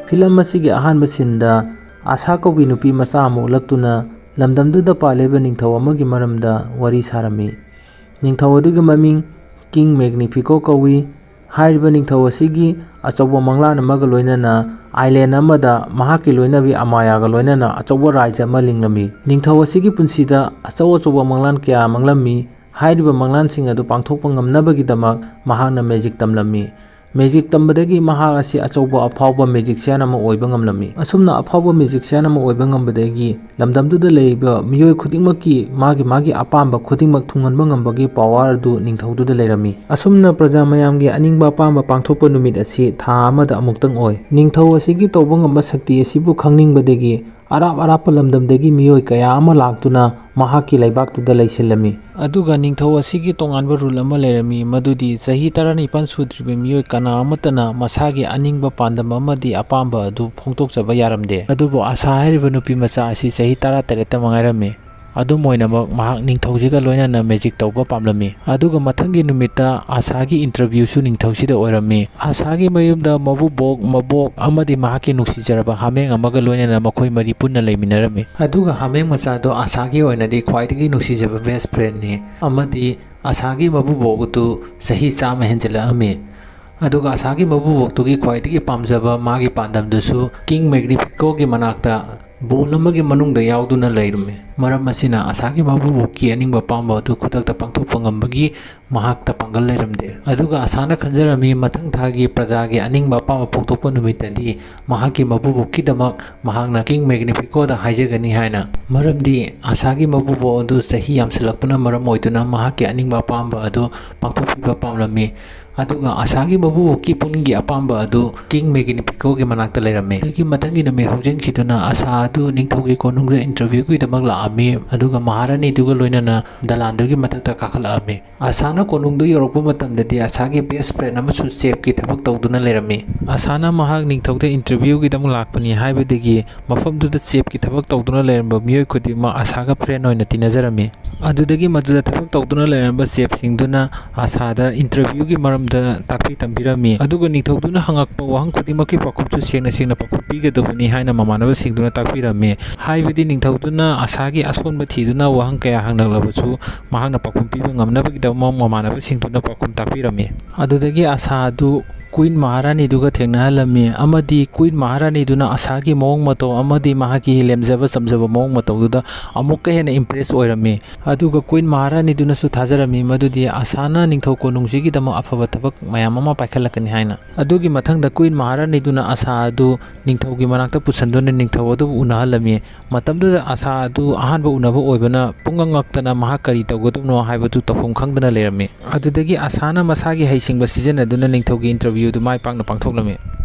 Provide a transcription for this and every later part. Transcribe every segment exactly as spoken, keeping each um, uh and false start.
Film ꯑꯁꯤꯒꯤ ꯑꯍꯥꯟꯕ ꯁꯤꯟꯗ ꯑꯁꯥ ꯀꯧꯕꯤ ꯅꯨꯄꯤ ꯃꯆꯥ ꯑꯃ ꯎꯠꯂꯛꯇꯨꯅ ꯂꯝꯗꯝꯗꯨꯗ ꯄꯥꯜꯂꯤꯕ ꯅꯤꯡꯊꯧ ꯑꯃꯒꯤ ꯃꯔꯝꯗ ꯋꯥꯔꯤ ꯁꯥꯔꯝꯃꯤ꯫ ꯅꯤꯡꯊꯧ ꯑꯗꯨꯒꯤ ꯃꯃꯤꯡ ꯀꯤꯡ ꯃꯦꯒꯅꯤꯐꯤꯀꯣ ꯀꯧꯏ꯫ ꯍꯥꯏꯔꯤꯕ ꯅꯤꯡꯊꯧ ꯑꯁꯤꯒꯤ ꯑꯆꯧꯕ ꯃꯪꯂꯥꯟ ꯑꯃꯒ ꯂꯣꯏꯅꯅ ꯑꯥꯏꯂꯦꯟ ꯑꯃꯗ ꯃꯍꯥꯛꯀꯤ ꯂꯣꯏꯅꯕꯤ ꯑꯃꯥꯌꯥꯒ ꯂꯣꯏꯅꯅ ꯑꯆꯧꯕ ꯔꯥꯖ꯭ꯌ ꯑꯃ ꯂꯤꯡꯂꯝꯃꯤ꯫ ꯅꯤꯡꯊꯧ ꯑꯁꯤꯒꯤ ꯄꯨꯟꯁꯤꯗ ꯑꯆꯧ ꯑꯆꯧꯕ ꯃꯪꯂꯥꯟ ꯀꯌꯥ ꯃꯪꯂꯝꯃꯤ꯫ ꯍꯥꯏꯔꯤꯕ ꯃꯪꯂꯥꯟꯁꯤꯡ ꯑꯗꯨ ꯄꯥꯡꯊꯣꯛꯄ ꯉꯝꯅꯕꯒꯤꯗꯃꯛ ꯃꯍꯥꯛꯅ ꯃꯦꯖꯤꯛ ꯇꯝꯂꯝꯃꯤ꯫ ꯃꯦꯖꯤꯛ ꯇꯝꯕꯗꯒꯤ ꯃꯍꯥꯛ ꯑꯁꯤ ꯑꯆꯧꯕ ꯑꯐꯥꯎꯕ ꯃꯦꯖꯤꯛꯁꯤꯌꯥꯟ ꯑꯃ ꯑꯣꯏꯕ ꯉꯝꯂꯝꯃꯤ꯫ ꯑꯁꯨꯝꯅ ꯑꯐꯥꯎꯕ ꯃꯦꯖꯤꯛꯁꯤꯌꯥꯟ ꯑꯃ ꯑꯣꯏꯕ ꯉꯝꯕꯗꯒꯤ ꯂꯝꯗꯝꯗꯨꯗ ꯂꯩꯔꯤꯕ ꯃꯤꯑꯣꯏ ꯈꯨꯗꯤꯡꯃꯛꯀꯤ ꯃꯥꯒꯤ ꯃꯥꯒꯤ ꯑꯄꯥꯝꯕ ꯈꯨꯗꯤꯡꯃꯛ ꯊꯨꯡꯍꯟꯕ ꯉꯝꯕꯒꯤ ꯄꯋꯥꯔ ꯑꯗꯨ ꯅꯤꯡꯊꯧꯗꯨꯗ ꯂꯩꯔꯝꯃꯤ꯫ ꯑꯁꯨꯝꯅ ꯄ꯭ꯔꯖꯥ ꯃꯌꯥꯝꯒꯤ ꯑꯅꯤꯡꯕ ꯑꯄꯥꯝꯕ ꯄꯥꯡꯊꯣꯛꯄ ꯅꯨꯃꯤꯠ ꯑꯁꯤ ꯊꯥ ꯑꯃꯗ ꯑꯃꯨꯛꯇꯪ ꯑꯣꯏ꯫ ꯅꯤꯡꯊꯧ ꯑꯁꯤꯒꯤ ꯇꯧꯕ ꯉꯝꯕ ꯁꯛꯇꯤ ꯑꯁꯤꯕꯨ ꯈꯪꯅꯤꯡꯕꯗꯒꯤ ꯑꯔꯥꯞ ꯑꯔꯥꯞꯄ ꯂꯝꯗꯝꯗꯒꯤ ꯃꯤꯑꯣꯏ ꯀꯌꯥ ꯑꯃ ꯂꯥꯛꯇꯨꯅ ꯃꯍꯥꯛꯀꯤ ꯂꯩꯕꯥꯛꯇꯨꯗ ꯂꯩꯁꯤꯜꯂꯝꯃꯤ꯫ ꯑꯗꯨꯒ ꯅꯤꯡꯊꯧ ꯑꯁꯤꯒꯤ ꯇꯣꯉꯥꯟꯕ ꯔꯨꯜ ꯑꯃ ꯂꯩꯔꯝꯃꯤ, ꯃꯗꯨꯗꯤ ꯆꯍꯤ ꯇꯔꯥꯅꯤꯄꯥꯟ ꯁꯨꯗ꯭ꯔꯤꯕ ꯃꯤꯑꯣꯏ ꯀꯅꯥ ꯑꯃꯠꯇꯅ ꯃꯁꯥꯒꯤ ꯑꯅꯤꯡꯕ ꯄꯥꯟꯗꯝ ꯑꯃꯗꯤ ꯑꯄꯥꯝꯕ ꯑꯗꯨ ꯐꯣꯡꯗꯣꯛꯆꯕ ꯌꯥꯔꯝꯗꯦ꯫ ꯑꯗꯨꯕꯨ ꯑꯁꯥ ꯍꯥꯏꯔꯤꯕ ꯅꯨꯄꯤ ꯃꯆꯥ ꯑꯁꯤ ꯆꯍꯤ ꯇꯔꯥꯇꯔꯦꯠꯇ ꯃꯉꯥꯏꯔꯝꯃꯤ꯫ ꯑꯗꯨꯝ ꯑꯣꯏꯅꯃꯛ, ꯃꯍꯥꯛ ꯅꯤꯡꯊꯧꯁꯤꯒ ꯂꯣꯏꯅꯅ ꯃꯦꯖꯤꯛ ꯇꯧꯕ ꯄꯥꯝꯂꯝꯃꯤ꯫ ꯑꯗꯨꯒ ꯃꯊꯪꯒꯤ ꯅꯨꯃꯤꯠꯇ ꯑꯁꯥꯒꯤ ꯏꯟꯇꯔꯚ꯭ꯌꯨꯁꯨ ꯅꯤꯡꯊꯧꯁꯤꯗ ꯑꯣꯏꯔꯝꯃꯤ꯫ ꯑꯁꯥꯒꯤ ꯃꯌꯨꯝꯗ ꯃꯕꯨꯕꯣꯛ, ꯃꯕꯣꯛ ꯑꯃꯗꯤ ꯃꯍꯥꯛꯀꯤ ꯅꯨꯡꯁꯤꯖꯔꯕ ꯍꯥꯃꯦꯡ ꯑꯃꯒ ꯂꯣꯏꯅꯅ ꯃꯈꯣꯏ ꯃꯔꯤ ꯄꯨꯟꯅ ꯂꯩꯃꯤꯟꯅꯔꯝꯃꯤ꯫ ꯑꯗꯨꯒ ꯍꯥꯃꯦꯡ ꯃꯆꯥꯗꯣ ꯑꯁꯥꯒꯤ ꯑꯣꯏꯅꯗꯤ ꯈ꯭ꯋꯥꯏꯗꯒꯤ ꯅꯨꯡꯁꯤꯖꯕ ꯕꯦꯁ ꯐ꯭ꯔꯦꯟꯅꯤ, ꯑꯃꯗꯤ ꯑꯁꯥꯒꯤ ꯃꯕꯨꯕꯣꯛ ꯑꯗꯨ ꯆꯍꯤ ꯆꯥꯝꯃ ꯍꯦꯟꯖꯜꯂꯛꯑꯝꯃꯤ꯫ ꯑꯗꯨꯒ ꯑꯁꯥꯒꯤ ꯃꯕꯨꯕꯣꯛꯇꯨꯒꯤ ꯈ꯭ꯋꯥꯏꯗꯒꯤ ꯄꯥꯝꯖꯕ ꯃꯥꯒꯤ ꯄꯥꯟꯗꯝꯗꯨꯁꯨ ꯀꯤꯡ ꯃꯦꯒꯅꯤꯐꯤꯀꯣꯒꯤ ꯃꯅꯥꯛꯇ ꯕꯣꯜ ꯑꯃꯒꯤ ꯃꯅꯨꯡꯗ ꯌꯥꯎꯗꯨꯅ ꯂꯩꯔꯝꯃꯤ꯫ ꯃꯔꯝ ꯑꯁꯤꯅ ꯑꯁꯥꯒꯤ ꯃꯕꯨꯕꯣꯛꯀꯤ ꯑꯅꯤꯡꯕ ꯑꯄꯥꯝꯕ ꯑꯗꯨ ꯈꯨꯗꯛꯇ ꯄꯥꯡꯊꯣꯛꯄ ꯉꯝꯕꯒꯤ ꯃꯍꯥꯛꯇ ꯄꯥꯡꯒꯜ ꯂꯩꯔꯝꯗꯦ꯫ ꯑꯗꯨꯒ ꯑꯁꯥꯅ ꯈꯟꯖꯔꯝꯃꯤ, ꯃꯊꯪ ꯊꯥꯒꯤ ꯄ꯭ꯔꯖꯥꯒꯤ ꯑꯅꯤꯡꯕ ꯑꯄꯥꯝꯕ ꯐꯣꯡꯗꯣꯛꯄ ꯅꯨꯃꯤꯠꯇꯗꯤ ꯃꯍꯥꯛꯀꯤ ꯃꯕꯨꯕꯣꯛꯀꯤꯗꯃꯛ ꯃꯍꯥꯛꯅ ꯀꯤꯡ ꯃꯦꯒꯅꯤꯐꯤꯀꯣꯗ ꯍꯥꯏꯖꯒꯅꯤ ꯍꯥꯏꯅ꯫ ꯃꯔꯝꯗꯤ ꯑꯁꯥꯒꯤ ꯃꯕꯨꯕꯣꯛ ꯑꯗꯨ ꯆꯍꯤ ꯌꯥꯝꯁꯤꯜꯂꯛꯄꯅ ꯃꯔꯝ ꯑꯣꯏꯗꯨꯅ ꯃꯍꯥꯛꯀꯤ ꯑꯅꯤꯡꯕ ꯑꯄꯥꯝꯕ ꯑꯗꯨ ꯄꯥꯡꯊꯣꯛꯄꯤꯕ ꯄꯥꯝꯂꯝꯃꯤ꯫ ꯑꯗꯨꯒ ꯑꯁꯥꯒꯤ ꯃꯕꯨꯕꯣꯛꯀꯤ ꯄꯨꯟꯒꯤ ꯑꯄꯥꯝꯕ ꯑꯗꯨ ꯀꯤꯡ ꯃꯦꯒꯅꯤꯐꯤꯀꯣꯒꯤ ꯃꯅꯥꯛꯇ ꯂꯩꯔꯝꯃꯤ꯫ ꯑꯗꯨꯒꯤ ꯃꯊꯪꯒꯤ ꯅꯨꯃꯤꯠ ꯍꯧꯖꯤꯟꯈꯤꯗꯨꯅ ꯑꯁꯥ ꯑꯗꯨ ꯅꯤꯡꯊꯧꯒꯤ ꯀꯣꯅꯨꯡꯗ ꯏꯟꯇꯔꯚ꯭ꯌꯨꯒꯤꯗꯃꯛ ꯂꯥꯛꯑꯝꯃꯤ, ꯑꯗꯨꯒ ꯃꯍꯥꯔꯥꯅꯤꯗꯨꯒ ꯂꯣꯏꯅꯅ ꯗꯂꯥꯟꯗꯨꯒꯤ ꯃꯊꯛꯇ ꯀꯥꯈꯠꯂꯛꯑꯝꯃꯤ꯫ ꯑꯁꯥꯅ ꯀꯣꯅꯨꯡꯗ ꯌꯧꯔꯛꯄ ꯃꯇꯝꯗꯗꯤ ꯑꯁꯥꯒꯤ ꯕꯦꯁ ꯐ꯭ꯔꯦꯟ ꯑꯃꯁꯨ ꯆꯦꯞꯀꯤ ꯊꯕꯛ ꯇꯧꯗꯨꯅ ꯂꯩꯔꯝꯃꯤ꯫ ꯑꯁꯥꯅ ꯃꯍꯥꯛ ꯅꯤꯡꯊꯧꯗ ꯏꯟꯇꯔꯚ꯭ꯌꯨꯒꯤꯗꯃꯛ ꯂꯥꯛꯄꯅꯤ ꯍꯥꯏꯕꯗꯒꯤ ꯃꯐꯝꯗꯨꯗ ꯆꯦꯞꯀꯤ ꯊꯕꯛ ꯇꯧꯗꯨꯅ ꯂꯩꯔꯝꯕ ꯃꯤꯑꯣꯏ ꯈꯨꯗꯤꯡꯃꯛ ꯑꯁꯥꯒ ꯐ꯭ꯔꯦꯟ ꯑꯣꯏꯅ ꯇꯤꯟꯅꯖꯔꯝꯃꯤ꯫ ꯑꯗꯨꯗꯒꯤ ꯃꯗꯨꯗ ꯊꯕꯛ ꯇꯧꯗꯨꯅ ꯂꯩꯔꯝꯕ ꯆꯦꯞꯁꯤꯡꯗꯨꯅ ꯑꯁꯥꯗ ꯏꯟꯇꯔꯚ꯭ꯌꯨꯒꯤ ꯃꯔꯝꯗ ꯇꯥꯛꯄꯤ ꯇꯝꯕꯤꯔꯝꯃꯤ꯫ ꯑꯗꯨꯒ ꯅꯤꯡꯊꯧꯗꯨꯅ ꯍꯪꯉꯛꯄ ꯋꯥꯍꯪ ꯈꯨꯗꯤꯡꯃꯛꯀꯤ ꯄꯥꯎꯈꯨꯝꯁꯨ ꯁꯦꯡꯅ ꯁꯦꯡꯅ ꯄꯥꯎꯈꯨꯝ ꯄꯤꯒꯗꯕꯅꯤ ꯍꯥꯏꯅ ꯃꯃꯥꯟꯅꯕꯁꯤꯡꯗꯨꯅ ꯇꯥꯛꯄꯤꯔꯝꯃꯤ꯫ ꯍꯥꯏꯕꯗꯤ ꯅꯤꯡꯊꯧꯗꯨꯅ ꯑꯁꯥꯒꯤ ꯑꯁꯣꯟꯕ ꯊꯤꯗꯨꯅ ꯋꯥꯍꯪ ꯀꯌꯥ ꯍꯪꯂꯛꯂꯕꯁꯨ ꯃꯍꯥꯛꯅ ꯄꯥꯎꯈꯨꯝ ꯄꯤꯕ ꯉꯝꯅꯕꯒꯤꯗꯃꯛ ꯃꯃꯥꯟꯅꯕꯁꯤꯡꯗꯨꯅ ꯄꯥꯎꯈꯨꯝ ꯇꯥꯛꯄꯤꯔꯝꯃꯤ꯫ ꯑꯗꯨꯗꯒꯤ ꯑꯁꯥ ꯑꯗꯨ ꯀ꯭ꯋꯤꯟ ꯃꯍꯥꯔꯥꯅꯤꯗꯨꯒ ꯊꯦꯡꯅꯍꯜꯂꯝꯃꯤ ꯑꯃꯗꯤ ꯀ꯭ꯋꯤꯟ ꯃꯍꯥꯔꯥꯅꯤꯗꯨꯅ ꯑꯁꯥꯒꯤ ꯃꯑꯣꯡ ꯃꯇꯧ ꯑꯃꯗꯤ ꯃꯍꯥꯛꯀꯤ ꯂꯦꯝꯖꯕ ꯆꯝꯖꯕ ꯃꯑꯣꯡ ꯃꯇꯧꯗꯨꯗ ꯑꯃꯨꯛꯀ ꯍꯦꯟꯅ ꯏꯝꯄ꯭ꯔꯦꯁ ꯑꯣꯏꯔꯝꯃꯤ꯫ ꯑꯗꯨꯒ ꯀ꯭ꯋꯤꯟ ꯃꯍꯥꯔꯥꯅꯤꯗꯨꯅꯁꯨ ꯊꯥꯖꯔꯝꯃꯤ ꯃꯗꯨꯗꯤ ꯑꯁꯥꯅ ꯅꯤꯡꯊꯧ ꯀꯣꯅꯨꯡꯁꯤꯒꯤꯗꯃꯛ ꯑꯐꯕ ꯊꯕꯛ ꯃꯌꯥꯝ ꯑꯃ ꯄꯥꯏꯈꯠꯂꯛꯀꯅꯤ ꯍꯥꯏꯅ꯫ ꯑꯗꯨꯒꯤ ꯃꯊꯪꯗ ꯀ꯭ꯋꯤꯟ ꯃꯍꯥꯔꯥꯅꯤꯗꯨꯅ ꯑꯁꯥ ꯑꯗꯨ ꯅꯤꯡꯊꯧꯒꯤ ꯃꯅꯥꯛꯇ ꯄꯨꯁꯤꯟꯗꯨꯅ ꯅꯤꯡꯊꯧ ꯑꯗꯨꯕꯨ ꯎꯅꯍꯜꯂꯝꯃꯤ꯫ ꯃꯇꯝꯗꯨꯗ ꯑꯁꯥ ꯑꯗꯨ ꯑꯍꯥꯟꯕ ꯎꯅꯕ ꯑꯣꯏꯕꯅ ꯄꯨꯡꯉꯛ ꯉꯛꯇꯅ ꯃꯍꯥꯛ ꯀꯔꯤ ꯇꯧꯒꯗꯕꯅꯣ ꯍꯥꯏꯕꯗꯨ ꯇꯧꯐꯝ ꯈꯪꯗꯅ ꯂꯩꯔꯝꯃꯤ꯫ ꯑꯗꯨꯗꯒꯤ ꯑꯁꯥꯅ ꯃꯁꯥꯒꯤ ꯍꯩꯁꯤꯡꯕ ꯁꯤꯖꯤꯟꯅꯗꯨꯅ ꯅꯤꯡꯊꯧꯒꯤ ꯏꯟꯇꯔꯚ꯭ꯌꯨ ꯑꯗꯨ ꯃꯥꯏ ꯄꯥꯛꯅ ꯄꯥꯡꯊꯣꯛꯂꯝꯃꯤ꯫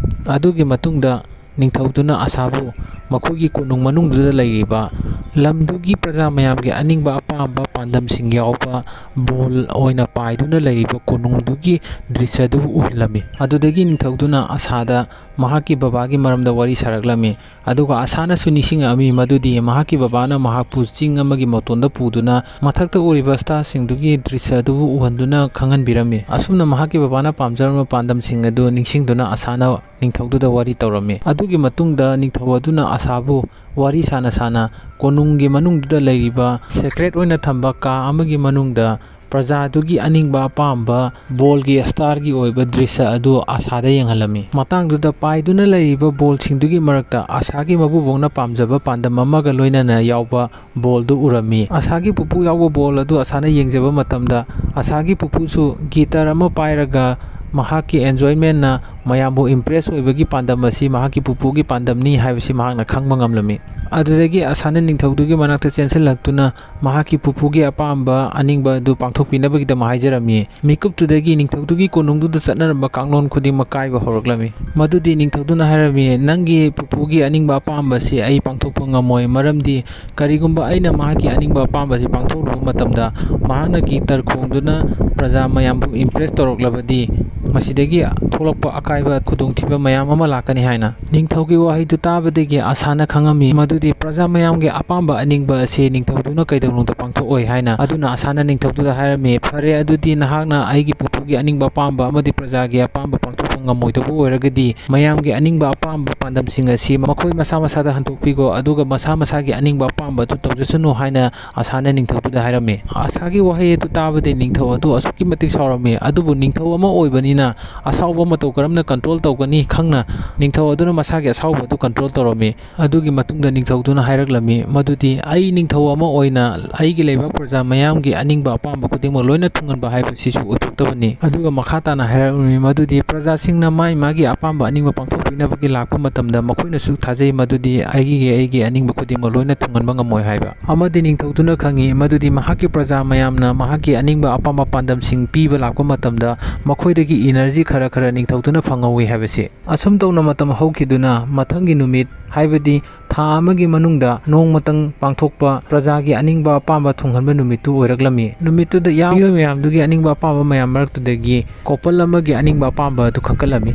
ꯑꯗꯨꯒꯤ ꯃꯇꯨꯡꯗ ꯅꯤꯡꯊꯧꯗꯨꯅ ꯑꯁꯥꯕꯨ ꯃꯈꯣꯏꯒꯤ ꯀꯣꯅꯨꯡ ꯃꯅꯨꯡꯗꯨꯗ ꯂꯩꯔꯤꯕ ꯂꯝꯗꯨꯒꯤ ꯄ꯭ꯔꯖꯥ ꯃꯌꯥꯝꯒꯤ ꯑꯅꯤꯡꯕ ꯑꯄꯥꯝꯕ ꯄꯥꯟꯗꯝꯁꯤꯡ ꯌꯥꯎꯕ ꯕꯣꯜ ꯑꯣꯏꯅ ꯄꯥꯏꯗꯨꯅ ꯂꯩꯔꯤꯕ ꯀꯣꯅꯨꯡꯗꯨꯒꯤ ꯗ꯭ꯔꯤꯁ꯭ꯌ ꯑꯗꯨꯕꯨ ꯎꯍꯜꯂꯝꯃꯤ꯫ ꯑꯗꯨꯗꯒꯤ ꯅꯤꯡꯊꯧꯗꯨꯅ ꯑꯁꯥꯗ ꯃꯍꯥꯛꯀꯤ ꯕꯕꯥꯒꯤ ꯃꯔꯝꯗ ꯋꯥꯔꯤ ꯁꯥꯔꯛꯂꯝꯃꯤ꯫ ꯑꯗꯨꯒ ꯑꯁꯥꯅꯁꯨ ꯅꯤꯡꯁꯤꯡꯂꯛꯂꯝꯃꯤ ꯃꯗꯨꯗꯤ ꯃꯍꯥꯛꯀꯤ ꯕꯕꯥꯅ ꯃꯍꯥꯛꯄꯨ ꯆꯤꯡ ꯑꯃꯒꯤ ꯃꯇꯣꯟꯗ ꯄꯨꯗꯨꯅ ꯃꯊꯛꯇ ꯎꯔꯤꯕ ꯁ꯭ꯇꯥꯔꯁꯤꯡꯗꯨꯒꯤ ꯗ꯭ꯔꯤꯁ꯭ꯌ ꯑꯗꯨꯕꯨ ꯎꯍꯟꯗꯨꯅ ꯈꯪꯍꯟꯕꯤꯔꯝꯃꯤ꯫ ꯑꯁꯨꯝꯅ ꯃꯍꯥꯛꯀꯤ ꯕꯕꯥꯅ ꯄꯥꯝꯖꯔꯝꯕ ꯄꯥꯟꯗꯝꯁꯤꯡ ꯑꯗꯨ ꯅꯤꯡꯁꯤꯡꯗꯨꯅ ꯑꯁꯥꯅ ꯅꯤꯡꯊꯧꯗꯨꯗ ꯋꯥꯔꯤ ꯇꯧꯔꯝꯃꯤ꯫ ꯑꯗꯨꯒꯤ ꯃꯇꯨꯡꯗ ꯅꯤꯡꯊꯧ ꯑꯗꯨꯅ ꯑꯁꯥꯕꯨ ꯋꯥꯔꯤ ꯁꯥꯅ ꯁꯥꯅ ꯀꯣꯅꯨꯡꯒꯤ ꯃꯅꯨꯡꯗꯨꯗ ꯂꯩꯔꯤꯕ ꯁꯦꯀ꯭ꯔꯦꯠ ꯑꯣꯏꯅ ꯊꯝꯕ ꯀꯥ ꯑꯃꯒꯤ ꯃꯅꯨꯡꯗ ꯄ꯭ꯔꯖꯥꯗꯨꯒꯤ ꯑꯅꯤꯡꯕ ꯑꯄꯥꯝꯕ ꯕꯣꯜꯒꯤ ꯁ꯭ꯇꯥꯔꯒꯤ ꯑꯣꯏꯕ ꯗ꯭ꯔꯤꯁ꯭ꯌ ꯑꯗꯨ ꯑꯁꯥꯗ ꯌꯦꯡꯍꯜꯂꯝꯃꯤ꯫ ꯃꯇꯥꯡꯗꯨꯗ ꯄꯥꯏꯗꯨꯅ ꯂꯩꯔꯤꯕ ꯕꯣꯜꯁꯤꯡꯗꯨꯒꯤ ꯃꯔꯛꯇ ꯑꯁꯥꯒꯤ ꯃꯄꯨꯕꯣꯛꯅ ꯄꯥꯝꯖꯕ ꯄꯥꯟꯗꯝ ꯑꯃꯒ ꯂꯣꯏꯅꯅ ꯌꯥꯎꯕ ꯕꯣꯜꯗꯨ ꯎꯔꯝꯃꯤ꯫ ꯑꯁꯥꯒꯤ ꯄꯨꯄꯨ ꯌꯥꯎꯕ ꯕꯣꯜ ꯑꯗꯨ ꯑꯁꯥꯅ ꯌꯦꯡꯖꯕ ꯃꯇꯝꯗ ꯑꯁꯥꯒꯤ ꯄꯨꯄꯨꯁꯨ ꯒꯤꯇꯔ ꯑꯃ ꯄꯥꯏꯔꯒ ꯃꯍꯥꯛꯀꯤ ꯑꯦꯟꯖꯣꯏꯃꯦꯟꯅ ꯃꯌꯥꯝꯕꯨ ꯏꯝꯄ꯭ꯔꯦꯁ ꯑꯣꯏꯕꯒꯤ ꯄꯥꯟꯗꯝ ꯑꯁꯤ ꯃꯍꯥꯛꯀꯤ ꯄꯨꯄꯨꯒꯤ ꯄꯥꯟꯗꯝꯅꯤ ꯍꯥꯏꯕꯁꯤ ꯃꯍꯥꯛꯅ ꯈꯪꯕ ꯉꯝꯂꯝꯃꯤ꯫ ꯑꯗꯨꯗꯒꯤ ꯑꯁꯥꯅ ꯅꯤꯡꯊꯧꯗꯨꯒꯤ ꯃꯅꯥꯛꯇ ꯆꯦꯟꯁꯤꯜꯂꯛꯇꯨꯅ ꯃꯍꯥꯛꯀꯤ ꯄꯨꯄꯨꯒꯤ ꯑꯄꯥꯝꯕ ꯑꯅꯤꯡꯕ ꯑꯗꯨ ꯄꯥꯡꯊꯣꯛꯄꯤꯅꯕꯒꯤꯗꯃꯛ ꯍꯥꯏꯖꯔꯝꯃꯤ꯫ ꯃꯤꯀꯨꯞꯇꯨꯗꯒꯤ ꯅꯤꯡꯊꯧꯗꯨꯒꯤ ꯀꯣꯅꯨꯡꯗꯨꯗ ꯆꯠꯅꯔꯝꯕ ꯀꯥꯡꯂꯣꯟ ꯈꯨꯗꯤꯡꯃꯛ ꯀꯥꯏꯕ ꯍꯧꯔꯛꯂꯝꯃꯤ꯫ ꯃꯗꯨꯗꯤ ꯅꯤꯡꯊꯧꯗꯨꯅ ꯍꯥꯏꯔꯝꯃꯤ, "ꯅꯪꯒꯤ ꯄꯨꯄꯨꯒꯤ ꯑꯅꯤꯡꯕ ꯑꯄꯥꯝꯕꯁꯤ ꯑꯩ ꯄꯥꯡꯊꯣꯛꯄ ꯉꯝꯃꯣꯏ, ꯃꯔꯝꯗꯤ ꯀꯔꯤꯒꯨꯝꯕ ꯑꯩꯅ ꯃꯍꯥꯛꯀꯤ ꯑꯅꯤꯡꯕ ꯑꯄꯥꯝꯕꯁꯤ ꯄꯥꯡꯊꯣꯛꯂꯨꯕ ꯃꯇꯝꯗ ꯃꯍꯥꯛꯅ ꯒꯤꯇꯔ ꯈꯣꯡꯗꯨꯅ ꯄ꯭ꯔꯖꯥ ꯃꯌꯥꯝꯕꯨ ꯏꯝꯄ꯭ꯔꯦꯁ ꯇꯧꯔꯛꯂꯕꯗꯤ ꯃꯁꯤꯗꯒꯤ ꯊꯣꯛꯂꯛꯄ ꯑꯀꯥꯏꯕ ꯈꯨꯗꯣꯡꯊꯤꯕ ꯃꯌꯥꯝ ꯑꯃ ꯂꯥꯛꯀꯅꯤ ꯍꯥꯏꯅ꯫ ꯅꯤꯡꯊꯧꯒꯤ ꯋꯥꯍꯩꯗꯨ ꯇꯥꯕꯗꯒꯤ ꯑꯁꯥꯅ ꯈꯪꯉꯝꯃꯤ ꯃꯗꯨꯗꯤ ꯄ꯭ꯔꯖꯥ ꯃꯌꯥꯝꯒꯤ ꯑꯄꯥꯝꯕ ꯑꯅꯤꯡꯕ ꯑꯁꯤ ꯅꯤꯡꯊꯧꯗꯨꯅ ꯀꯩꯗꯧꯅꯨꯡꯗ ꯄꯥꯡꯊꯣꯛꯑꯣꯏ ꯍꯥꯏꯅ꯫ ꯑꯗꯨꯅ ꯑꯁꯥꯅ ꯅꯤꯡꯊꯧꯗꯨꯗ ꯍꯥꯏꯔꯝꯃꯤ, "ꯐꯔꯦ, ꯑꯗꯨꯗꯤ ꯅꯍꯥꯛꯅ ꯑꯩꯒꯤ ꯄꯨꯄꯨꯒꯤ ꯑꯅꯤꯡꯕ ꯑꯄꯥꯝꯕ ꯑꯃꯗꯤ ꯄ꯭ꯔꯖꯥꯒꯤ ꯑꯄꯥꯝꯕ ꯄꯥꯡꯊꯣꯛꯄ ꯉꯝꯃꯣꯏꯗꯕ ꯑꯣꯏꯔꯒꯗꯤ ꯃꯌꯥꯝꯒꯤ ꯑꯅꯤꯡꯕ ꯑꯄꯥꯝꯕ ꯄꯥꯟꯗꯝꯁꯤꯡ ꯑꯁꯤ ꯃꯈꯣꯏ ꯃꯁꯥ ꯃꯁꯥꯗ ꯍꯟꯗꯣꯛꯄꯤꯈꯣ, ꯑꯗꯨꯒ ꯃꯁꯥ ꯃꯁꯥꯒꯤ ꯑꯅꯤꯡꯕ ꯑꯄꯥꯝꯕ ꯑꯗꯨ ꯇꯧꯖꯁꯅꯨ" ꯍꯥꯏꯅ ꯑꯁꯥꯅ ꯅꯤꯡꯊꯧꯗꯨꯗ ꯍꯥꯏꯔꯝꯃꯤ꯫ ꯑꯁꯥꯒꯤ ꯋꯥꯍꯩ ꯑꯗꯨ ꯇꯥꯕꯗꯒꯤ ꯅꯤꯡꯊꯧ ꯑꯗꯨ ꯑꯁꯨꯛꯀꯤ ꯃꯇꯤꯛ ꯁꯥꯎꯔꯝꯃꯤ꯫ ꯑꯗꯨꯕꯨ ꯅꯤꯡꯊꯧ ꯑꯃ ꯑꯣꯏꯕꯅꯤꯅ ꯑꯁꯥꯎꯕ ꯃꯇꯧ ꯀꯔꯝꯅ ꯀꯟꯇ꯭ꯔꯣꯜ ꯇꯧꯒꯅꯤ ꯈꯪꯅ ꯅꯤꯡꯊꯧ ꯑꯗꯨꯅ ꯃꯁꯥꯒꯤ ꯑꯁꯥꯎꯕ ꯑꯗꯨ ꯀꯟꯇ꯭ꯔꯣꯜ ꯇꯧꯔꯝꯃꯤ꯫ ꯑꯗꯨꯒꯤ ꯃꯇꯨꯡꯗ ꯅꯤꯡꯊꯧꯗꯨꯅ ꯍꯥꯏꯔꯛꯂꯝꯃꯤ ꯃꯗꯨꯗꯤ, "ꯑꯩ ꯅꯤꯡꯊꯧ ꯑꯃ ꯑꯣꯏꯅ ꯑꯩꯒꯤ ꯂꯩꯕꯥꯛ ꯄ꯭ꯔꯖꯥ ꯃꯌꯥꯝꯒꯤ ꯑꯅꯤꯡꯕ ꯑꯄꯥꯝꯕ ꯈꯨꯗꯤꯡꯃꯛ ꯂꯣꯏꯅ ꯊꯨꯡꯍꯟꯕ ꯍꯥꯏꯕꯁꯤꯁꯨ ꯑꯣꯏꯊꯣꯛꯇꯕꯅꯤ"꯫ ꯑꯗꯨꯒ ꯃꯈꯥ ꯇꯥꯅ ꯍꯥꯏꯔꯛꯂꯝꯃꯤ ꯃꯗꯨꯗꯤ, "ꯄ꯭ꯔꯖꯥꯁꯤꯡꯅ ꯃꯥꯒꯤ ꯃꯥꯒꯤ ꯑꯄꯥꯝꯕ ꯑꯅꯤꯡꯕ ꯄꯥꯡꯊꯣꯛꯄꯤꯅꯕꯒꯤ ꯂꯥꯛꯄ ꯃꯇꯝꯗ ꯃꯈꯣꯏꯅꯁꯨ ꯊꯥꯖꯩ ꯃꯗꯨꯗꯤ ꯑꯩꯒꯤ ꯑꯩꯒꯤ ꯑꯅꯤꯡꯕ ꯈꯨꯗꯤꯡꯃꯛ ꯂꯣꯏꯅ ꯊꯨꯡꯍꯟꯕ ꯉꯝꯃꯣꯏ" ꯍꯥꯏꯕ꯫ ꯑꯃꯗꯤ ꯅꯤꯡꯊꯧꯗꯨꯅ ꯈꯪꯉꯤ ꯃꯗꯨꯗꯤ ꯃꯍꯥꯛꯀꯤ ꯄ꯭ꯔꯖꯥ ꯃꯌꯥꯝꯅ ꯃꯍꯥꯛꯀꯤ ꯑꯅꯤꯡꯕ ꯑꯄꯥꯝꯕ ꯄꯥꯟꯗꯝꯁꯤꯡ ꯄꯤꯕ ꯂꯥꯛꯄ ꯃꯇꯝꯗ ꯃꯈꯣꯏꯗꯒꯤ ꯏꯅꯔꯖꯤ ꯈꯔ ꯈꯔ ꯅꯤꯡꯊꯧꯗꯨꯅ ꯐꯪꯍꯧꯋꯤ ꯍꯥꯏꯕꯁꯤ꯫ ꯑꯁꯨꯝ ꯇꯧꯅ ꯃꯇꯝ ꯍꯧꯈꯤꯗꯨꯅ ꯃꯊꯪꯒꯤ ꯅꯨꯃꯤꯠ, ꯍꯥꯏꯕꯗꯤ ꯊꯥ ꯑꯃꯒꯤ ꯃꯅꯨꯡꯗ ꯅꯣꯡꯃꯇꯪ ꯄꯥꯡꯊꯣꯛꯄ ꯄ꯭ꯔꯖꯥꯒꯤ ꯑꯅꯤꯡꯕ ꯑꯄꯥꯝꯕ ꯊꯨꯡꯍꯟꯕ ꯅꯨꯃꯤꯠꯇꯨ ꯑꯣꯏꯔꯛꯂꯝꯃꯤ꯫ ꯅꯨꯃꯤꯠꯇꯨꯗ ꯌꯥꯎꯔꯤꯕ ꯃꯤꯑꯣꯏ ꯃꯌꯥꯝꯗꯨꯒꯤ ꯑꯅꯤꯡꯕ ꯑꯄꯥꯝꯕ ꯃꯌꯥꯝ ꯃꯔꯛꯇꯨꯗꯒꯤ ꯀꯣꯄꯜ ꯑꯃꯒꯤ ꯑꯅꯤꯡꯕ ꯑꯄꯥꯝꯕ ꯑꯗꯨ ꯈꯟꯒꯠꯂꯝꯃꯤ꯫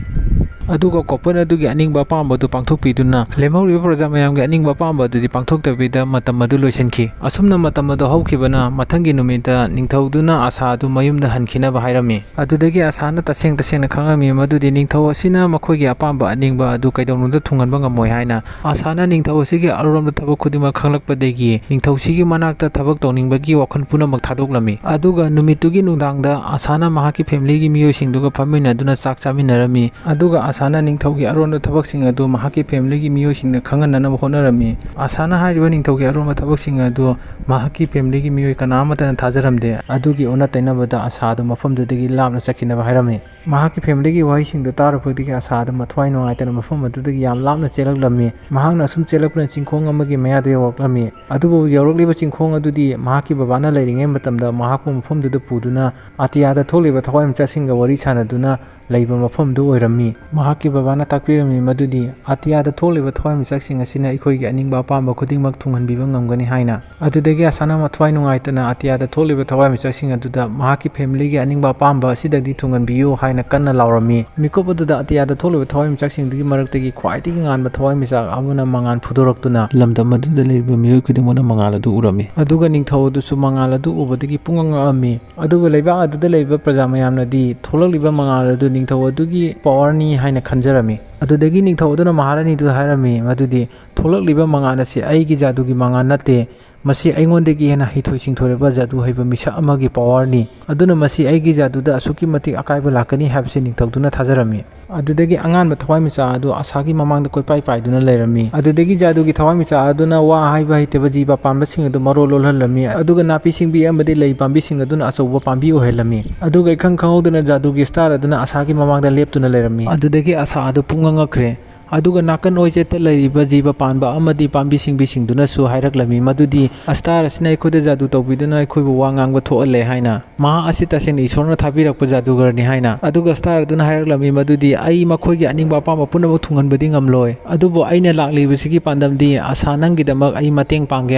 ꯑꯗꯨꯒ ꯀꯣꯄꯜ ꯑꯗꯨꯒꯤ ꯑꯅꯤꯡꯕ ꯑꯄꯥꯝꯕ ꯑꯗꯨ ꯄꯥꯡꯊꯣꯛꯄꯤꯗꯨꯅ ꯂꯦꯝꯍꯧꯔꯤꯕ ꯄ꯭ꯔꯖꯥ ꯃꯌꯥꯝꯒꯤ ꯑꯅꯤꯡꯕ ꯑꯄꯥꯝꯕ ꯑꯗꯨꯗꯤ ꯄꯥꯡꯊꯣꯛꯇꯕꯤꯗ ꯃꯇꯝ ꯑꯗꯨ ꯂꯣꯏꯁꯤꯟꯈꯤ꯫ ꯑꯁꯨꯝꯅ ꯃꯇꯝ ꯑꯗꯨ ꯍꯧꯈꯤꯕꯅ ꯃꯊꯪꯒꯤ ꯅꯨꯃꯤꯠꯇ ꯅꯤꯡꯊꯧꯗꯨꯅ ꯑꯁꯥ ꯑꯗꯨ ꯃꯌꯨꯝꯗ ꯍꯟꯈꯤꯅꯕ ꯍꯥꯏꯔꯝꯃꯤ꯫ ꯑꯗꯨꯗꯒꯤ ꯑꯁꯥꯅ ꯇꯁꯦꯡ ꯇꯁꯦꯡꯅ ꯈꯪꯂꯝꯃꯤ ꯃꯗꯨꯗꯤ ꯅꯤꯡꯊꯧ ꯑꯁꯤꯅ ꯃꯈꯣꯏꯒꯤ ꯑꯄꯥꯝꯕ ꯑꯅꯤꯡꯕ ꯑꯗꯨ ꯀꯩꯗꯧꯅꯨꯡꯗ ꯊꯨꯡꯍꯟꯕ ꯉꯝꯃꯣꯏ ꯍꯥꯏꯅ꯫ ꯑꯁꯥꯅ ꯅꯤꯡꯊꯧ ꯑꯁꯤꯒꯤ ꯑꯔꯣꯟꯕ ꯊꯕꯛ ꯈꯨꯗꯤꯡꯃꯛ ꯈꯪꯂꯛꯄꯗꯒꯤ ꯅꯤꯡꯊꯧꯁꯤꯒꯤ ꯃꯅꯥꯛꯇ ꯊꯕꯛ ꯇꯧꯅꯤꯡꯕꯒꯤ ꯋꯥꯈꯜ ꯄꯨꯝꯅꯃꯛ ꯊꯥꯗꯣꯛꯂꯝꯃꯤ꯫ ꯑꯗꯨꯒ ꯅꯨꯃꯤꯠꯇꯨꯒꯤ ꯅꯨꯡꯗꯥꯡꯗ ꯑꯁꯥꯅ ꯃꯍꯥꯛꯀꯤ ꯐꯦꯃꯤꯂꯤꯒꯤ ꯃꯤꯑꯣꯏꯁꯤꯡꯗꯨꯒ ꯐꯝꯃꯤꯟꯅꯗꯨꯅ ꯆꯥꯛ ꯆꯥꯃꯤꯟꯅꯔꯝꯃꯤ꯫ ꯑꯗꯨꯒ ꯑꯁꯥꯅ ꯅꯤꯡꯊꯧꯒꯤ ꯑꯔꯣꯟꯕ ꯊꯕꯛꯁꯤꯡ ꯑꯗꯨ ꯃꯍꯥꯛꯀꯤ ꯐꯦꯃꯤꯂꯤꯒꯤ ꯃꯤꯑꯣꯏꯁꯤꯡꯗ ꯈꯪꯍꯟꯅꯅꯕ ꯍꯣꯠꯅꯔꯝꯃꯤ꯫ ꯑꯁꯥꯅ ꯍꯥꯏꯔꯤꯕ ꯅꯤꯡꯊꯧꯒꯤ ꯑꯔꯣꯟꯕ ꯊꯕꯛꯁꯤꯡ ꯑꯗꯨ ꯃꯍꯥꯛꯀꯤ ꯐꯦꯃꯤꯂꯤꯒꯤ ꯃꯤꯑꯣꯏ ꯀꯅꯥ ꯑꯃꯠꯇꯅ ꯊꯥꯖꯔꯝꯗꯦ꯫ ꯑꯗꯨꯒꯤ ꯑꯣꯟꯅ ꯇꯩꯅꯕꯗ ꯑꯁꯥ ꯑꯗꯨ ꯃꯐꯝꯗꯨꯗꯒꯤ ꯂꯥꯞꯅ ꯆꯠꯈꯤꯅꯕ ꯍꯥꯏꯔꯝꯃꯤ꯫ ꯃꯍꯥꯛꯀꯤ ꯐꯦꯃꯤꯂꯤꯒꯤ ꯋꯥꯍꯩꯁꯤꯡꯗꯨ ꯇꯥꯔꯨꯕꯗꯒꯤ ꯑꯁꯥ ꯑꯗꯨ ꯃꯊ꯭ꯋꯥꯏ ꯅꯨꯡꯉꯥꯏꯇꯅ ꯃꯐꯝ ꯑꯗꯨꯗꯒꯤ ꯌꯥꯝ ꯂꯥꯞꯅ ꯆꯦꯜꯂꯛꯂꯝꯃꯤ꯫ ꯃꯍꯥꯛꯅ ꯑꯁꯨꯝ ꯆꯦꯜꯂꯛꯄꯅ ꯆꯤꯡꯈꯣꯡ ꯑꯃꯒꯤ ꯃꯌꯥꯗ ꯌꯧꯔꯛꯂꯝꯃꯤ꯫ ꯑꯗꯨꯕꯨ ꯌꯧꯔꯛꯂꯤꯕ ꯆꯤꯡꯈꯣꯡ ꯑꯗꯨꯗꯤ ꯃꯍꯥꯛꯀꯤ ꯕꯕꯥꯅ ꯂꯩꯔꯤꯉꯩ ꯃꯇꯝꯗ ꯃꯍꯥꯛꯄꯨ ꯃꯐꯝꯗꯨꯗ ꯄꯨꯗꯨꯅ ꯑꯇꯤꯌꯥꯗ ꯊꯣꯛꯂꯤꯕ ꯊꯋꯥꯏꯃꯤꯆꯥꯛꯁꯤꯡꯒ ꯋꯥꯔꯤ ꯁꯥꯟꯅꯗꯨꯅ ꯂꯩꯕ ꯃꯐꯝꯗꯨ ꯑꯣꯏꯔꯝꯃꯤ꯫ ꯃꯍꯥꯛ ꯃꯍꯥꯛꯀꯤ ꯕꯕꯥꯅ ꯇꯥꯛꯄꯤꯔꯝꯃꯤ ꯃꯗꯨꯗꯤ ꯑꯇꯤꯌꯥꯗ ꯊꯣꯛꯂꯤꯕ ꯊꯋꯥꯟꯃꯤꯆꯥꯛꯁꯤꯡ ꯑꯁꯤꯅ ꯑꯩꯈꯣꯏꯒꯤ ꯑꯅꯤꯡꯕ ꯑꯄꯥꯝꯕ ꯈꯨꯗꯤꯡꯃꯛ ꯊꯨꯡꯍꯟꯕꯤꯕ ꯉꯝꯒꯅꯤ ꯍꯥꯏꯅ꯫ ꯑꯗꯨꯗꯒꯤ ꯑꯁꯥꯅ ꯃꯊ꯭ꯋꯥꯏ ꯅꯨꯡꯉꯥꯏꯇꯅ ꯑꯇꯤꯌꯥꯗ ꯊꯣꯛꯂꯤꯕ ꯊꯋꯥꯟꯃꯤꯆꯥꯛꯁꯤꯡ ꯑꯗꯨꯗ ꯃꯍꯥꯛꯀꯤ ꯐꯦꯃꯤꯂꯤꯒꯤ ꯑꯅꯤꯡꯕ ꯑꯄꯥꯝꯕ ꯑꯁꯤꯗꯒꯤ ꯊꯨꯡꯍꯟꯕꯤꯌꯨ ꯍꯥꯏꯅ ꯀꯟꯅ ꯂꯥꯎꯔꯝꯃꯤ꯫ ꯃꯤꯀꯨꯞ ꯑꯗꯨꯗ ꯑꯇꯤꯌꯥꯗ ꯊꯣꯛꯂꯤꯕ ꯊꯋꯥꯟꯃꯤꯆꯥꯛꯁꯤꯡꯗꯨꯒꯤ ꯃꯔꯛꯇꯒꯤ ꯈ꯭ꯋꯥꯏꯗꯒꯤ ꯉꯥꯟꯕ ꯊꯋꯥꯟꯃꯤꯆꯥꯛ ꯑꯃꯅ ꯃꯉꯥꯜ ꯐꯨꯗꯣꯔꯛꯇꯨꯅ ꯂꯝꯗꯝ ꯑꯗꯨꯗ ꯂꯩꯔꯤꯕ ꯃꯤꯑꯣꯏ ꯈꯨꯗꯤꯡꯃꯛꯅ ꯃꯉꯥꯜ ꯑꯗꯨ ꯎꯔꯝꯃꯤ꯫ ꯑꯗꯨꯒ ꯅꯤꯡꯊꯧ ꯑꯗꯨꯁꯨ ꯃꯉꯥꯜ ꯑꯗꯨ ꯎꯕꯗꯒꯤ ꯄꯨꯡꯉꯛ ꯉꯛꯑꯝꯃꯤ꯫ ꯑꯗꯨꯕꯨ ꯂꯩꯕꯥꯛ ꯑꯗꯨꯗ ꯂꯩꯕ ꯄ꯭ꯔꯖꯥ ꯃꯌꯥꯝꯅꯗꯤ ꯊꯣꯛꯂꯛꯂꯤꯕ ꯃꯉꯥꯜ ꯑꯗꯨ ꯅꯤꯡꯊꯧ ꯑꯗꯨꯒꯤ ꯄꯋꯥꯔꯅꯤ ꯍꯥꯏꯅ ꯈꯟꯖꯔꯝꯃꯤ꯫ ꯑꯗꯨꯗꯒꯤ ꯅꯤꯡꯊꯧ ꯑꯗꯨꯅ ꯃꯍꯥꯔꯥꯅꯤꯗꯨꯗ ꯍꯥꯏꯔꯝꯃꯤ ꯃꯗꯨꯗꯤ ꯊꯣꯛꯂꯛꯂꯤꯕ ꯃꯉꯥꯜ ꯑꯁꯤ ꯑꯩꯒꯤ ꯖꯥꯗꯨꯒꯤ ꯃꯉꯥꯜ ꯅꯠꯇꯦ, ꯃꯁꯤ ꯑꯩꯉꯣꯟꯗꯒꯤ ꯍꯦꯟꯅ ꯍꯩꯊꯣꯏ ꯁꯤꯡꯊꯣꯏꯔꯕ ꯖꯥꯗꯨ ꯍꯩꯕ ꯃꯤꯁꯛ ꯑꯃꯒꯤ ꯄꯋꯥꯔꯅꯤ꯫ ꯑꯗꯨꯅ ꯃꯁꯤ ꯑꯩꯒꯤ ꯖꯥꯗꯨꯗ ꯑꯁꯨꯛꯀꯤ ꯃꯇꯤꯛ ꯑꯀꯥꯏꯕ ꯂꯥꯛꯀꯅꯤ ꯍꯥꯏꯕꯁꯤ ꯅꯤꯡꯊꯧꯗꯨꯅ ꯊꯥꯖꯔꯝꯃꯤ꯫ ꯑꯗꯨꯗꯒꯤ ꯑꯉꯥꯟꯕ ꯊꯋꯥꯟꯃꯤꯆꯥꯛ ꯑꯗꯨ ꯑꯁꯥꯒꯤ ꯃꯃꯥꯡꯗ ꯀꯣꯏꯄꯥꯏ ꯄꯥꯏꯗꯨꯅ ꯂꯩꯔꯝꯃꯤ꯫ ꯑꯗꯨꯗꯒꯤ ꯖꯥꯗꯨꯒꯤ ꯊꯋꯥꯟꯃꯤꯆꯥꯛ ꯑꯗꯨꯅ ꯋꯥ ꯍꯥꯏꯕ ꯍꯩꯇꯕ ꯖꯤꯕ ꯄꯥꯟꯕꯁꯤꯡ ꯑꯗꯨ ꯃꯔꯣꯜ ꯂꯣꯜꯍꯜꯂꯝꯃꯤ꯫ ꯑꯗꯨꯒ ꯅꯥꯄꯤ ꯁꯤꯡꯕꯤ ꯑꯃꯗꯤ ꯂꯩ ꯄꯥꯝꯕꯤꯁꯤꯡ ꯑꯗꯨꯅ ꯑꯆꯧꯕ ꯄꯥꯝꯕꯤ ꯑꯣꯏꯍꯜꯂꯝꯃꯤ꯫ ꯑꯗꯨꯒ ꯏꯈꯪ ꯈꯪꯍꯧꯗꯅ ꯖꯥꯗꯨꯒꯤ ꯁ꯭ꯇꯥꯔ ꯑꯗꯨꯅ ꯑꯁꯥꯒꯤ ꯃꯃꯥꯡꯗ ꯂꯦꯞꯇꯨꯅ ꯂꯩꯔꯝꯃꯤ꯫ ꯑꯗꯨꯗꯒꯤ ꯑꯁꯥ ꯑꯗꯨ ꯄꯨꯡꯉꯛ ꯉꯛꯈ꯭ꯔꯦ꯫ ꯑꯗꯨꯒ ꯅꯥꯀꯟ ꯑꯣꯏꯖꯦꯠꯇ ꯂꯩꯔꯤꯕ ꯖꯤꯕ ꯄꯥꯟꯕ ꯑꯃꯗꯤ ꯄꯥꯝꯕꯤ ꯁꯤꯡꯕꯤꯁꯤꯡꯗꯨꯅꯁꯨ ꯍꯥꯏꯔꯛꯂꯝꯃꯤ ꯃꯗꯨꯗꯤ ꯑꯁꯇꯥꯔ ꯑꯁꯤꯅ ꯑꯩꯈꯣꯏꯗ ꯖꯥꯗꯨ ꯇꯧꯕꯤꯗꯨꯅ ꯑꯩꯈꯣꯏꯕꯨ ꯋꯥ ꯉꯥꯡꯕ ꯊꯣꯛꯍꯜꯂꯦ ꯍꯥꯏꯅ꯫ ꯃꯍꯥꯛ ꯑꯁꯤ ꯇꯁꯦꯡꯅ ꯏꯁꯣꯔꯅ ꯊꯥꯕꯤꯔꯛꯄ ꯖꯥꯗꯨꯒꯔꯅꯤ ꯍꯥꯏꯅ꯫ ꯑꯗꯨꯒ ꯑꯁꯇꯥꯔ ꯑꯗꯨꯅ ꯍꯥꯏꯔꯛꯂꯝꯃꯤ ꯃꯗꯨꯗꯤ ꯑꯩ ꯃꯈꯣꯏꯒꯤ ꯑꯅꯤꯡꯕ ꯑꯄꯥꯝꯕ ꯄꯨꯝꯅꯃꯛ ꯊꯨꯡꯍꯟꯕꯗꯤ ꯉꯝꯂꯣꯏ, ꯑꯗꯨꯕꯨ ꯑꯩꯅ ꯂꯥꯛꯂꯤꯕꯁꯤꯒꯤ ꯄꯥꯟꯗꯝꯗꯤ ꯑꯁꯥ ꯅꯪꯒꯤꯗꯃꯛ ꯑꯩ ꯃꯇꯦꯡ ꯄꯥꯡꯒꯦ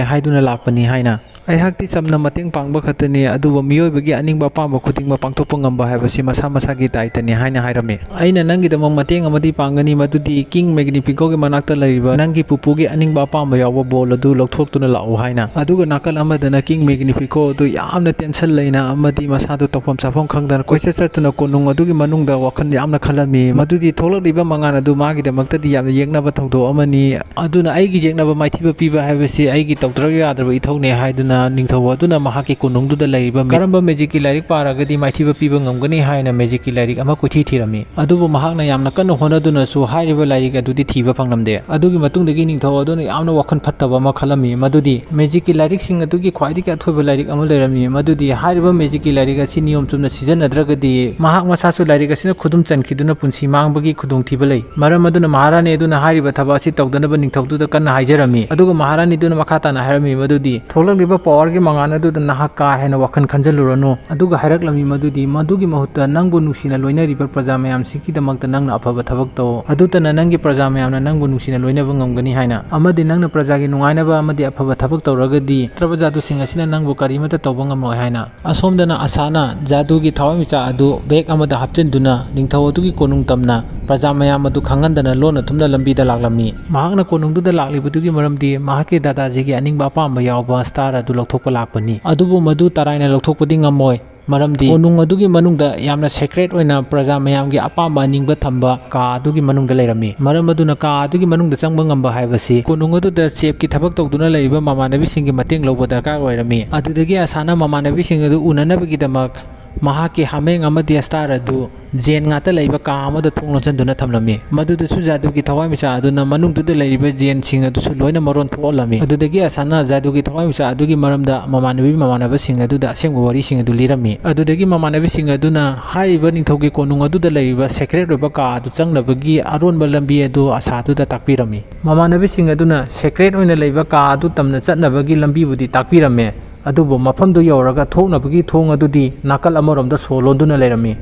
ꯍꯥꯏꯗꯨꯅ ꯂꯥꯛꯄꯅꯤ ꯍꯥꯏꯅ꯫ ꯑꯩꯍꯥꯛꯇꯤ ꯆꯝꯅ ꯃꯇꯦꯡ ꯄꯥꯡꯕ ꯈꯛꯇꯅꯤ, ꯑꯗꯨꯕꯨ ꯃꯤꯑꯣꯏꯕꯒꯤ ꯑꯅꯤꯡꯕ ꯑꯄꯥꯝꯕ ꯈꯨꯗꯤꯡꯃꯛ ꯄꯥꯡꯊꯣꯛꯄ ꯉꯝꯕ ꯍꯥꯏꯕꯁꯤ ꯃꯁꯥ ꯃꯁꯥꯒꯤ ꯗꯥꯏꯇꯅꯤ ꯍꯥꯏꯅ ꯍꯥꯏꯔꯝꯃꯤ꯫ ꯑꯩꯅ ꯅꯪꯒꯤꯗꯃꯛ ꯃꯇꯦꯡ ꯑꯃꯗꯤ ꯄꯥꯡꯒꯅꯤ, ꯃꯗꯨꯗꯤ ꯀꯤꯡ ꯃꯦꯒꯅꯤꯐꯤꯀꯣꯒꯤ ꯃꯅꯥꯛꯇ ꯂꯩꯔꯤꯕ ꯅꯪꯒꯤ ꯄꯨꯄꯨꯒꯤ ꯑꯅꯤꯡꯕ ꯑꯄꯥꯝꯕ ꯌꯥꯎꯕ ꯕꯣꯜ ꯑꯗꯨ ꯂꯧꯊꯣꯛꯇꯨꯅ ꯂꯥꯛꯎ ꯍꯥꯏꯅ꯫ ꯑꯗꯨꯒ ꯅꯥꯀꯜ ꯑꯃꯗꯅ ꯀꯤꯡ ꯃꯦꯒꯅꯤꯐꯤꯀꯣ ꯑꯗꯨ ꯌꯥꯝꯅ ꯇꯦꯟꯁꯟ ꯂꯩꯅ ꯑꯃꯗꯤ ꯃꯁꯥꯗꯨ ꯇꯧꯐꯝ ꯆꯥꯐꯝ ꯈꯪꯗꯅ ꯀꯣꯏꯆꯠ ꯆꯠꯇꯨꯅ ꯀꯣꯅꯨꯡ ꯑꯗꯨꯒꯤ ꯃꯅꯨꯡꯗ ꯋꯥꯈꯜ ꯌꯥꯝꯅ ꯈꯜꯂꯝꯃꯤ꯫ ꯃꯗꯨꯗꯤ ꯊꯣꯛꯂꯛꯂꯤꯕ ꯃꯉꯥꯜ ꯑꯗꯨ ꯃꯥꯒꯤꯗꯃꯛꯇꯗꯤ ꯌꯥꯝꯅ ꯌꯦꯛꯅꯕ ꯊꯧꯗꯣꯛ ꯑꯃꯅꯤ꯫ ꯑꯗꯨꯅ ꯑꯩꯒꯤ ꯌꯦꯛꯅꯕ ꯃꯥꯏꯊꯤꯕ ꯄꯤꯕ ꯍꯥꯏꯕꯁꯤ ꯑꯩꯒꯤ ꯇꯧꯗ꯭ꯔꯕ ꯌꯥꯗ꯭ꯔꯕ ꯏꯊꯧꯅꯦ ꯍꯥꯏꯗꯨꯅ ꯅꯤꯡꯊꯧ ꯑꯗꯨꯅ ꯃꯍꯥꯛꯀꯤ ꯀꯣꯅꯨꯡꯗꯨꯗ ꯂꯩꯔꯤꯕ ꯀꯔꯝꯕ ꯃꯦꯖꯤꯛꯀꯤ ꯂꯥꯏꯔꯤꯛ ꯄꯥꯔꯒꯗꯤ ꯃꯥꯏꯊꯤꯕ ꯄꯤꯕ ꯉꯝꯒꯅꯤ ꯍꯥꯏꯅ ꯃꯦꯖꯤꯛꯀꯤ ꯂꯥꯏꯔꯤꯛ ꯑꯃ ꯀꯣꯏꯊꯤ ꯊꯤꯔꯝꯃꯤ꯫ ꯑꯗꯨꯕꯨ ꯃꯍꯥꯛꯅ ꯌꯥꯝꯅ ꯀꯟꯅ ꯍꯣꯠꯅꯗꯨꯅꯁꯨ ꯍꯥꯏꯔꯤꯕ ꯂꯥꯏꯔꯤꯛ ꯑꯗꯨꯗꯤ ꯊꯤꯕ ꯐꯪꯂꯝꯗꯦ꯫ ꯑꯗꯨꯒꯤ ꯃꯇꯨꯡꯗꯒꯤ ꯅꯤꯡꯊꯧ ꯑꯗꯨꯅ ꯌꯥꯝꯅ ꯋꯥꯈꯜ ꯐꯠꯇꯕ ꯑꯃ ꯈꯜꯂꯝꯃꯤ, ꯃꯗꯨꯗꯤ ꯃꯦꯖꯤꯛꯀꯤ ꯂꯥꯏꯔꯤꯛꯁꯤꯡ ꯑꯗꯨꯒꯤ ꯈ꯭ꯋꯥꯏꯗꯒꯤ ꯑꯊꯣꯏꯕ ꯂꯥꯏꯔꯤꯛ ꯑꯃ ꯂꯩꯔꯝꯃꯤ, ꯃꯗꯨꯗꯤ ꯍꯥꯏꯔꯤꯕ ꯃꯦꯖꯤꯛꯀꯤ ꯂꯥꯏꯔꯤꯛ ꯑꯁꯤ ꯅꯤꯌꯣꯝ ꯆꯨꯝꯅ ꯁꯤꯖꯤꯟꯅꯗ꯭ꯔꯒꯗꯤ ꯃꯍꯥꯛ ꯃꯁꯥꯁꯨ ꯂꯥꯏꯔꯤꯛ ꯑꯁꯤꯅ ꯈꯨꯗꯨꯝ ꯆꯟꯈꯤꯗꯨꯅ ꯄꯨꯟꯁꯤ ꯃꯥꯡꯕꯒꯤ ꯈꯨꯗꯣꯡꯊꯤꯕ ꯂꯩ꯫ ꯃꯔꯝ ꯑꯗꯨꯅ ꯃꯍꯥꯔꯥꯅꯤ ꯑꯗꯨꯅ ꯍꯥꯏꯔꯤꯕ ꯊꯕꯛ ꯑꯁꯤ ꯇꯧꯗꯅꯕ ꯅꯤꯡꯊꯧꯗꯨꯗ ꯀꯟꯅ ꯍꯥꯏꯖꯔꯝꯃꯤ꯫ ꯑꯗꯨꯒ ꯃꯍꯥꯔꯥꯅꯤꯗꯨꯅ ꯃꯈꯥ ꯇꯥꯅ ꯍꯥꯏꯔꯝꯃꯤ ꯃꯗꯨꯗꯤ ꯊꯣꯛꯂꯛꯂꯤꯕ ꯄꯋꯥꯔꯒꯤ ꯃꯉꯥꯜ ꯑꯗꯨꯗ ꯅꯍꯥꯛ ꯀꯥ ꯍꯦꯟꯅ ꯋꯥꯈꯜ ꯈꯟꯖꯜꯂꯨꯔꯅꯨ꯫ ꯑꯗꯨꯒ ꯍꯥꯏꯔꯛꯂꯝꯃꯤ ꯃꯗꯨꯗꯤ, ꯃꯗꯨꯒꯤ ꯃꯍꯨꯠꯇ ꯅꯪꯕꯨ ꯅꯨꯡꯁꯤꯅ ꯂꯣꯏꯅꯔꯤꯕ ꯄ꯭ꯔꯖꯥ ꯃꯌꯥꯝꯁꯤꯒꯤꯗꯃꯛꯇ ꯅꯪꯅ ꯑꯐꯕ ꯊꯕꯛ ꯇꯧ꯫ ꯑꯗꯨꯇꯅ ꯅꯪꯒꯤ ꯄ꯭ꯔꯖꯥ ꯃꯌꯥꯝꯅ ꯅꯪꯕꯨ ꯅꯨꯡꯁꯤꯅ ꯂꯣꯏꯅꯕ ꯉꯝꯒꯅꯤ ꯍꯥꯏꯅ, ꯑꯃꯗꯤ ꯅꯪꯅ ꯄ꯭ꯔꯖꯥꯒꯤ ꯅꯨꯡꯉꯥꯏꯅꯕ ꯑꯃꯗꯤ ꯑꯐꯕ ꯊꯕꯛ ꯇꯧꯔꯒꯗꯤ, ꯐꯠꯇ꯭ꯔꯕ ꯖꯥꯗꯨꯁꯤꯡ ꯑꯁꯤꯅ ꯅꯪꯕꯨ ꯀꯔꯤꯃꯠꯇ ꯇꯧꯕ ꯉꯝꯂꯣꯏ ꯍꯥꯏꯅ꯫ ꯑꯁꯣꯝꯗꯅ ꯑꯁꯥꯅ ꯖꯥꯗꯨꯒꯤ ꯊꯋꯥꯏꯃꯤꯆꯥꯛ ꯑꯗꯨ ꯕꯦꯒ ꯑꯃꯗ ꯍꯥꯞꯆꯤꯟꯗꯨꯅ ꯅꯤꯡꯊꯧ ꯑꯗꯨꯒꯤ ꯀꯣꯅꯨꯡ ꯇꯝꯅ ꯄ꯭ꯔꯖꯥ ꯃꯌꯥꯝ ꯑꯗꯨ ꯈꯪꯍꯟꯗꯅ ꯂꯣꯟꯅ ꯊꯨꯝꯅ ꯂꯝꯕꯤꯗ ꯂꯥꯛꯂꯝꯃꯤ꯫ ꯃꯍꯥꯛꯅ ꯀꯣꯅꯨꯡꯗꯨꯗ ꯂꯥꯛꯂꯤꯕꯗꯨꯒꯤ ꯃꯔꯝꯗꯤ ꯃꯍꯥꯛꯀꯤ ꯗꯥꯗꯥꯖꯤꯒꯤ ꯑꯅꯤꯡꯕ ꯑꯄꯥꯝꯕ ꯌꯥꯎꯕ ꯁ꯭ꯇꯥꯔ ꯑꯗꯨ ꯂꯧꯊꯣꯛꯄ ꯂꯥꯛꯄꯅꯤ꯫ ꯑꯗꯨꯕꯨ ꯃꯗꯨ ꯇꯔꯥꯏꯅ ꯂꯧꯊꯣꯛꯄꯗꯤ ꯉꯝꯃꯣꯏ꯫ ꯃꯔꯝꯗꯤ ꯀꯣꯅꯨꯡ ꯑꯗꯨꯒꯤ ꯃꯅꯨꯡꯗ ꯌꯥꯝꯅ ꯁꯦꯀ꯭ꯔꯦꯠ ꯑꯣꯏꯅ ꯄ꯭ꯔꯖꯥ ꯃꯌꯥꯝꯒꯤ ꯑꯄꯥꯝꯕ ꯑꯅꯤꯡꯕ ꯊꯝꯕ ꯀꯥ ꯑꯗꯨꯒꯤ ꯃꯅꯨꯡꯗ ꯂꯩꯔꯝꯃꯤ꯫ ꯃꯔꯝ ꯑꯗꯨꯅ ꯀꯥ ꯑꯗꯨꯒꯤ ꯃꯅꯨꯡꯗ ꯆꯪꯕ ꯉꯝꯕ ꯍꯥꯏꯕꯁꯤ ꯀꯣꯅꯨꯡ ꯑꯗꯨꯗ ꯆꯦꯞꯀꯤ ꯊꯕꯛ ꯇꯧꯗꯨꯅ ꯂꯩꯔꯤꯕ ꯃꯃꯥꯟꯅꯕꯤꯁꯤꯡꯒꯤ ꯃꯇꯦꯡ ꯂꯧꯕ ꯗꯔꯀꯥꯔ ꯑꯣꯏꯔꯝꯃꯤ꯫ ꯑꯗꯨꯗꯒꯤ ꯑꯁꯥꯅ ꯃꯃꯥꯟꯅꯕꯤꯁꯤꯡ ꯑꯗꯨ ꯎꯅꯅꯕꯒꯤꯗꯃꯛ ꯃꯍꯥꯛꯀꯤ ꯍꯥꯃꯦꯡ ꯑꯃꯗꯤ ꯁ꯭ꯇꯥꯔ ꯑꯗꯨ ꯖꯦꯟ ꯉꯥꯛꯇ ꯂꯩꯕ ꯀꯥ ꯑꯃꯗ ꯊꯣꯡ ꯂꯣꯟꯁꯤꯟꯗꯨꯅ ꯊꯝꯂꯝꯃꯤ꯫ ꯃꯗꯨꯗꯁꯨ ꯖꯥꯗꯨꯒꯤ ꯊꯋꯥꯏꯃꯤꯆꯥꯛ ꯑꯗꯨꯅ ꯃꯅꯨꯡꯗꯨꯗ ꯂꯩꯔꯤꯕ ꯖꯦꯟꯁꯤꯡ ꯑꯗꯨꯁꯨ ꯂꯣꯏꯅ ꯃꯔꯣꯟ ꯊꯣꯛꯍꯜꯂꯝꯃꯤ꯫ ꯑꯗꯨꯗꯒꯤ ꯑꯁꯥꯅ ꯖꯥꯗꯨꯒꯤ ꯊꯋꯥꯏꯃꯤꯆꯥꯛ ꯑꯗꯨꯒꯤ ꯃꯔꯝꯗ ꯃꯃꯥꯟꯅꯕꯤ ꯃꯃꯥꯟꯅꯕꯁꯤꯡ ꯑꯗꯨꯗ ꯑꯁꯦꯡꯕ ꯋꯥꯔꯤꯁꯤꯡ ꯑꯗꯨ ꯂꯤꯔꯝꯃꯤ꯫ ꯑꯗꯨꯗꯒꯤ ꯃꯃꯥꯟꯅꯕꯤꯁꯤꯡ ꯑꯗꯨꯅ ꯍꯥꯏꯔꯤꯕ ꯅꯤꯡꯊꯧꯒꯤ ꯀꯣꯅꯨꯡ ꯑꯗꯨꯗ ꯂꯩꯔꯤꯕ ꯁꯦꯀ꯭ꯔꯦꯠ ꯑꯣꯏꯕ ꯀꯥ ꯑꯗꯨ ꯆꯪꯅꯕꯒꯤ ꯑꯔꯣꯟꯕ ꯂꯝꯕꯤ ꯑꯗꯨ ꯑꯁꯥꯗꯨꯗ ꯇꯥꯛꯄꯤꯔꯝꯃꯤ꯫ ꯃꯃꯥꯟꯅꯕꯤꯁꯤꯡ ꯑꯗꯨꯅ ꯁꯦꯀ꯭ꯔꯦꯠ ꯑꯣꯏꯅ ꯂꯩꯕ ꯀꯥ ꯑꯗꯨ ꯇꯝꯅ ꯆꯠꯅꯕꯒꯤ ꯂꯝꯕꯤꯕꯨꯗꯤ ꯇꯥꯛꯄꯤꯔꯝꯃꯦ, ꯑꯗꯨꯕꯨ ꯃꯐꯝꯗꯨ ꯌꯧꯔꯒ ꯊꯣꯛꯅꯕꯒꯤ ꯊꯣꯡ ꯑꯗꯨꯗꯤ ꯅꯥꯀꯜ ꯑꯃꯔꯣꯝꯗ ꯁꯣ ꯂꯣꯟꯗꯨꯅ ꯂꯩꯔꯝꯃꯤ꯫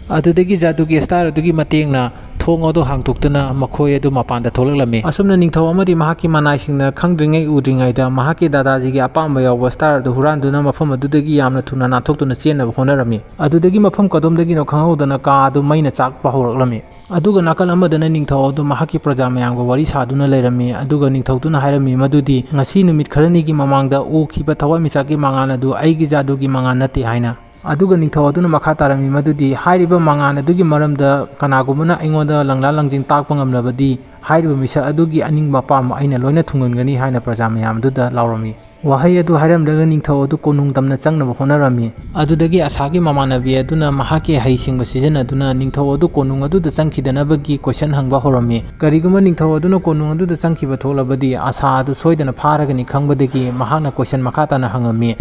ꯑꯗꯨꯗꯒꯤ ꯖꯥꯗꯨꯒꯤ ꯁ꯭ꯇꯥꯔ ꯑꯗꯨꯒꯤ ꯃꯇꯦꯡꯅ ꯊꯣꯡ ꯑꯗꯨ ꯍꯥꯡꯗꯣꯛꯇꯨꯅ ꯃꯈꯣꯏ ꯑꯗꯨ ꯃꯄꯥꯟꯗ ꯊꯣꯛꯂꯛꯂꯝꯃꯤ꯫ ꯑꯁꯨꯝꯅ ꯅꯤꯡꯊꯧ ꯑꯃꯗꯤ ꯃꯍꯥꯛꯀꯤ ꯃꯅꯥꯏꯁꯤꯡꯅ ꯈꯪꯗ꯭ꯔꯤꯉꯩ ꯎꯗ꯭ꯔꯤꯉꯩꯗ ꯃꯍꯥꯛꯀꯤ ꯗꯥꯗꯥꯖꯤꯒꯤ ꯑꯄꯥꯝꯕ ꯌꯥꯎꯕ ꯁ꯭ꯇꯥꯔ ꯑꯗꯨ ꯍꯨꯔꯥꯟꯗꯨꯅ ꯃꯐꯝ ꯑꯗꯨꯗꯒꯤ ꯌꯥꯝꯅ ꯊꯨꯅ ꯅꯥꯟꯊꯣꯛꯇꯨꯅ ꯆꯦꯟꯅꯕ ꯍꯣꯠꯅꯔꯝꯃꯤ꯫ ꯑꯗꯨꯗꯒꯤ ꯃꯐꯝ ꯀꯗꯣꯝꯗꯒꯤꯅꯣ ꯈꯪꯍꯧꯗꯅ ꯀꯥ ꯑꯗꯨ ꯃꯩꯅ ꯆꯥꯛꯄ ꯍꯧꯔꯛꯂꯝꯃꯤ꯫ ꯑꯗꯨꯒ ꯅꯥꯀꯜ ꯑꯃꯗꯅ ꯅꯤꯡꯊꯧ ꯑꯗꯨ ꯃꯍꯥꯛꯀꯤ ꯄ꯭ꯔꯖꯥ ꯃꯌꯥꯝꯒ ꯋꯥꯔꯤ ꯁꯥꯗꯨꯅ ꯂꯩꯔꯝꯃꯤ꯫ ꯑꯗꯨꯒ ꯅꯤꯡꯊꯧꯗꯨꯅ ꯍꯥꯏꯔꯝꯃꯤ ꯃꯗꯨꯗꯤ ꯉꯁꯤ ꯅꯨꯃꯤꯠ ꯈꯔꯅꯤꯒꯤ ꯃꯃꯥꯡꯗ ꯎꯈꯤꯕ ꯊꯋꯥꯟꯃꯤꯆꯥꯛꯀꯤ ꯃꯉꯥꯜ ꯑꯗꯨ ꯑꯩꯒꯤ ꯖꯥꯗꯨꯒꯤ ꯃꯉꯥꯜ ꯅꯠꯇꯦ ꯍꯥꯏꯅ꯫ ꯑꯗꯨꯒ ꯅꯤꯡꯊꯧ ꯑꯗꯨꯅ ꯃꯈꯥ ꯇꯥꯔꯝꯃꯤ ꯃꯗꯨꯗꯤ ꯍꯥꯏꯔꯤꯕ ꯃꯉꯥꯜ ꯑꯗꯨꯒꯤ ꯃꯔꯝꯗ ꯀꯅꯥꯒꯨꯝꯕꯅ ꯑꯩꯉꯣꯟꯗ ꯂꯪꯂꯥ ꯂꯪꯖꯤꯡ ꯇꯥꯛꯄ ꯉꯝꯂꯕꯗꯤ ꯍꯥꯏꯔꯤꯕ ꯃꯤꯁꯛ ꯑꯗꯨꯒꯤ ꯑꯅꯤꯡꯕ ꯑꯄꯥꯝꯕ ꯑꯩꯅ ꯂꯣꯏꯅ ꯊꯨꯡꯍꯟꯒꯅꯤ ꯍꯥꯏꯅ ꯄ꯭ꯔꯖꯥ ꯃꯌꯥꯝ ꯑꯗꯨꯗ ꯂꯥꯎꯔꯝꯃꯤ꯫ ꯋꯥꯍꯩ ꯑꯗꯨ ꯍꯥꯏꯔꯝꯂꯒ ꯅꯤꯡꯊꯧ ꯑꯗꯨ ꯀꯣꯅꯨꯡ ꯇꯝꯅ ꯆꯪꯅꯕ ꯍꯣꯠꯅꯔꯝꯃꯤ꯫ ꯑꯗꯨꯗꯒꯤ ꯑꯁꯥꯒꯤ ꯃꯃꯥꯟꯅꯕꯤ ꯑꯗꯨꯅ ꯃꯍꯥꯛꯀꯤ ꯍꯩꯁꯤꯡꯕ ꯁꯤꯖꯤꯟꯅꯗꯨꯅ ꯅꯤꯡꯊꯧ ꯑꯗꯨ ꯀꯣꯅꯨꯡ ꯑꯗꯨꯗ ꯆꯪꯈꯤꯗꯅꯕꯒꯤ ꯀꯣꯏꯁꯟ ꯍꯪꯕ ꯍꯧꯔꯝꯃꯤ꯫ ꯀꯔꯤꯒꯨꯝꯕ ꯅꯤꯡꯊꯧ ꯑꯗꯨꯅ ꯀꯣꯅꯨꯡ ꯑꯗꯨꯗ ꯆꯪꯈꯤꯕ ꯊꯣꯛꯂꯕꯗꯤ ꯑꯁꯥ ꯑꯗꯨ ꯁꯣꯏꯗꯅ ꯐꯥꯔꯒꯅꯤ ꯈꯪꯕꯗꯒꯤ ꯃꯍꯥꯛꯅ ꯀꯣꯏꯁꯟ ꯃꯈꯥ ꯇꯥꯅ ꯍꯪꯉꯝꯃꯤ꯫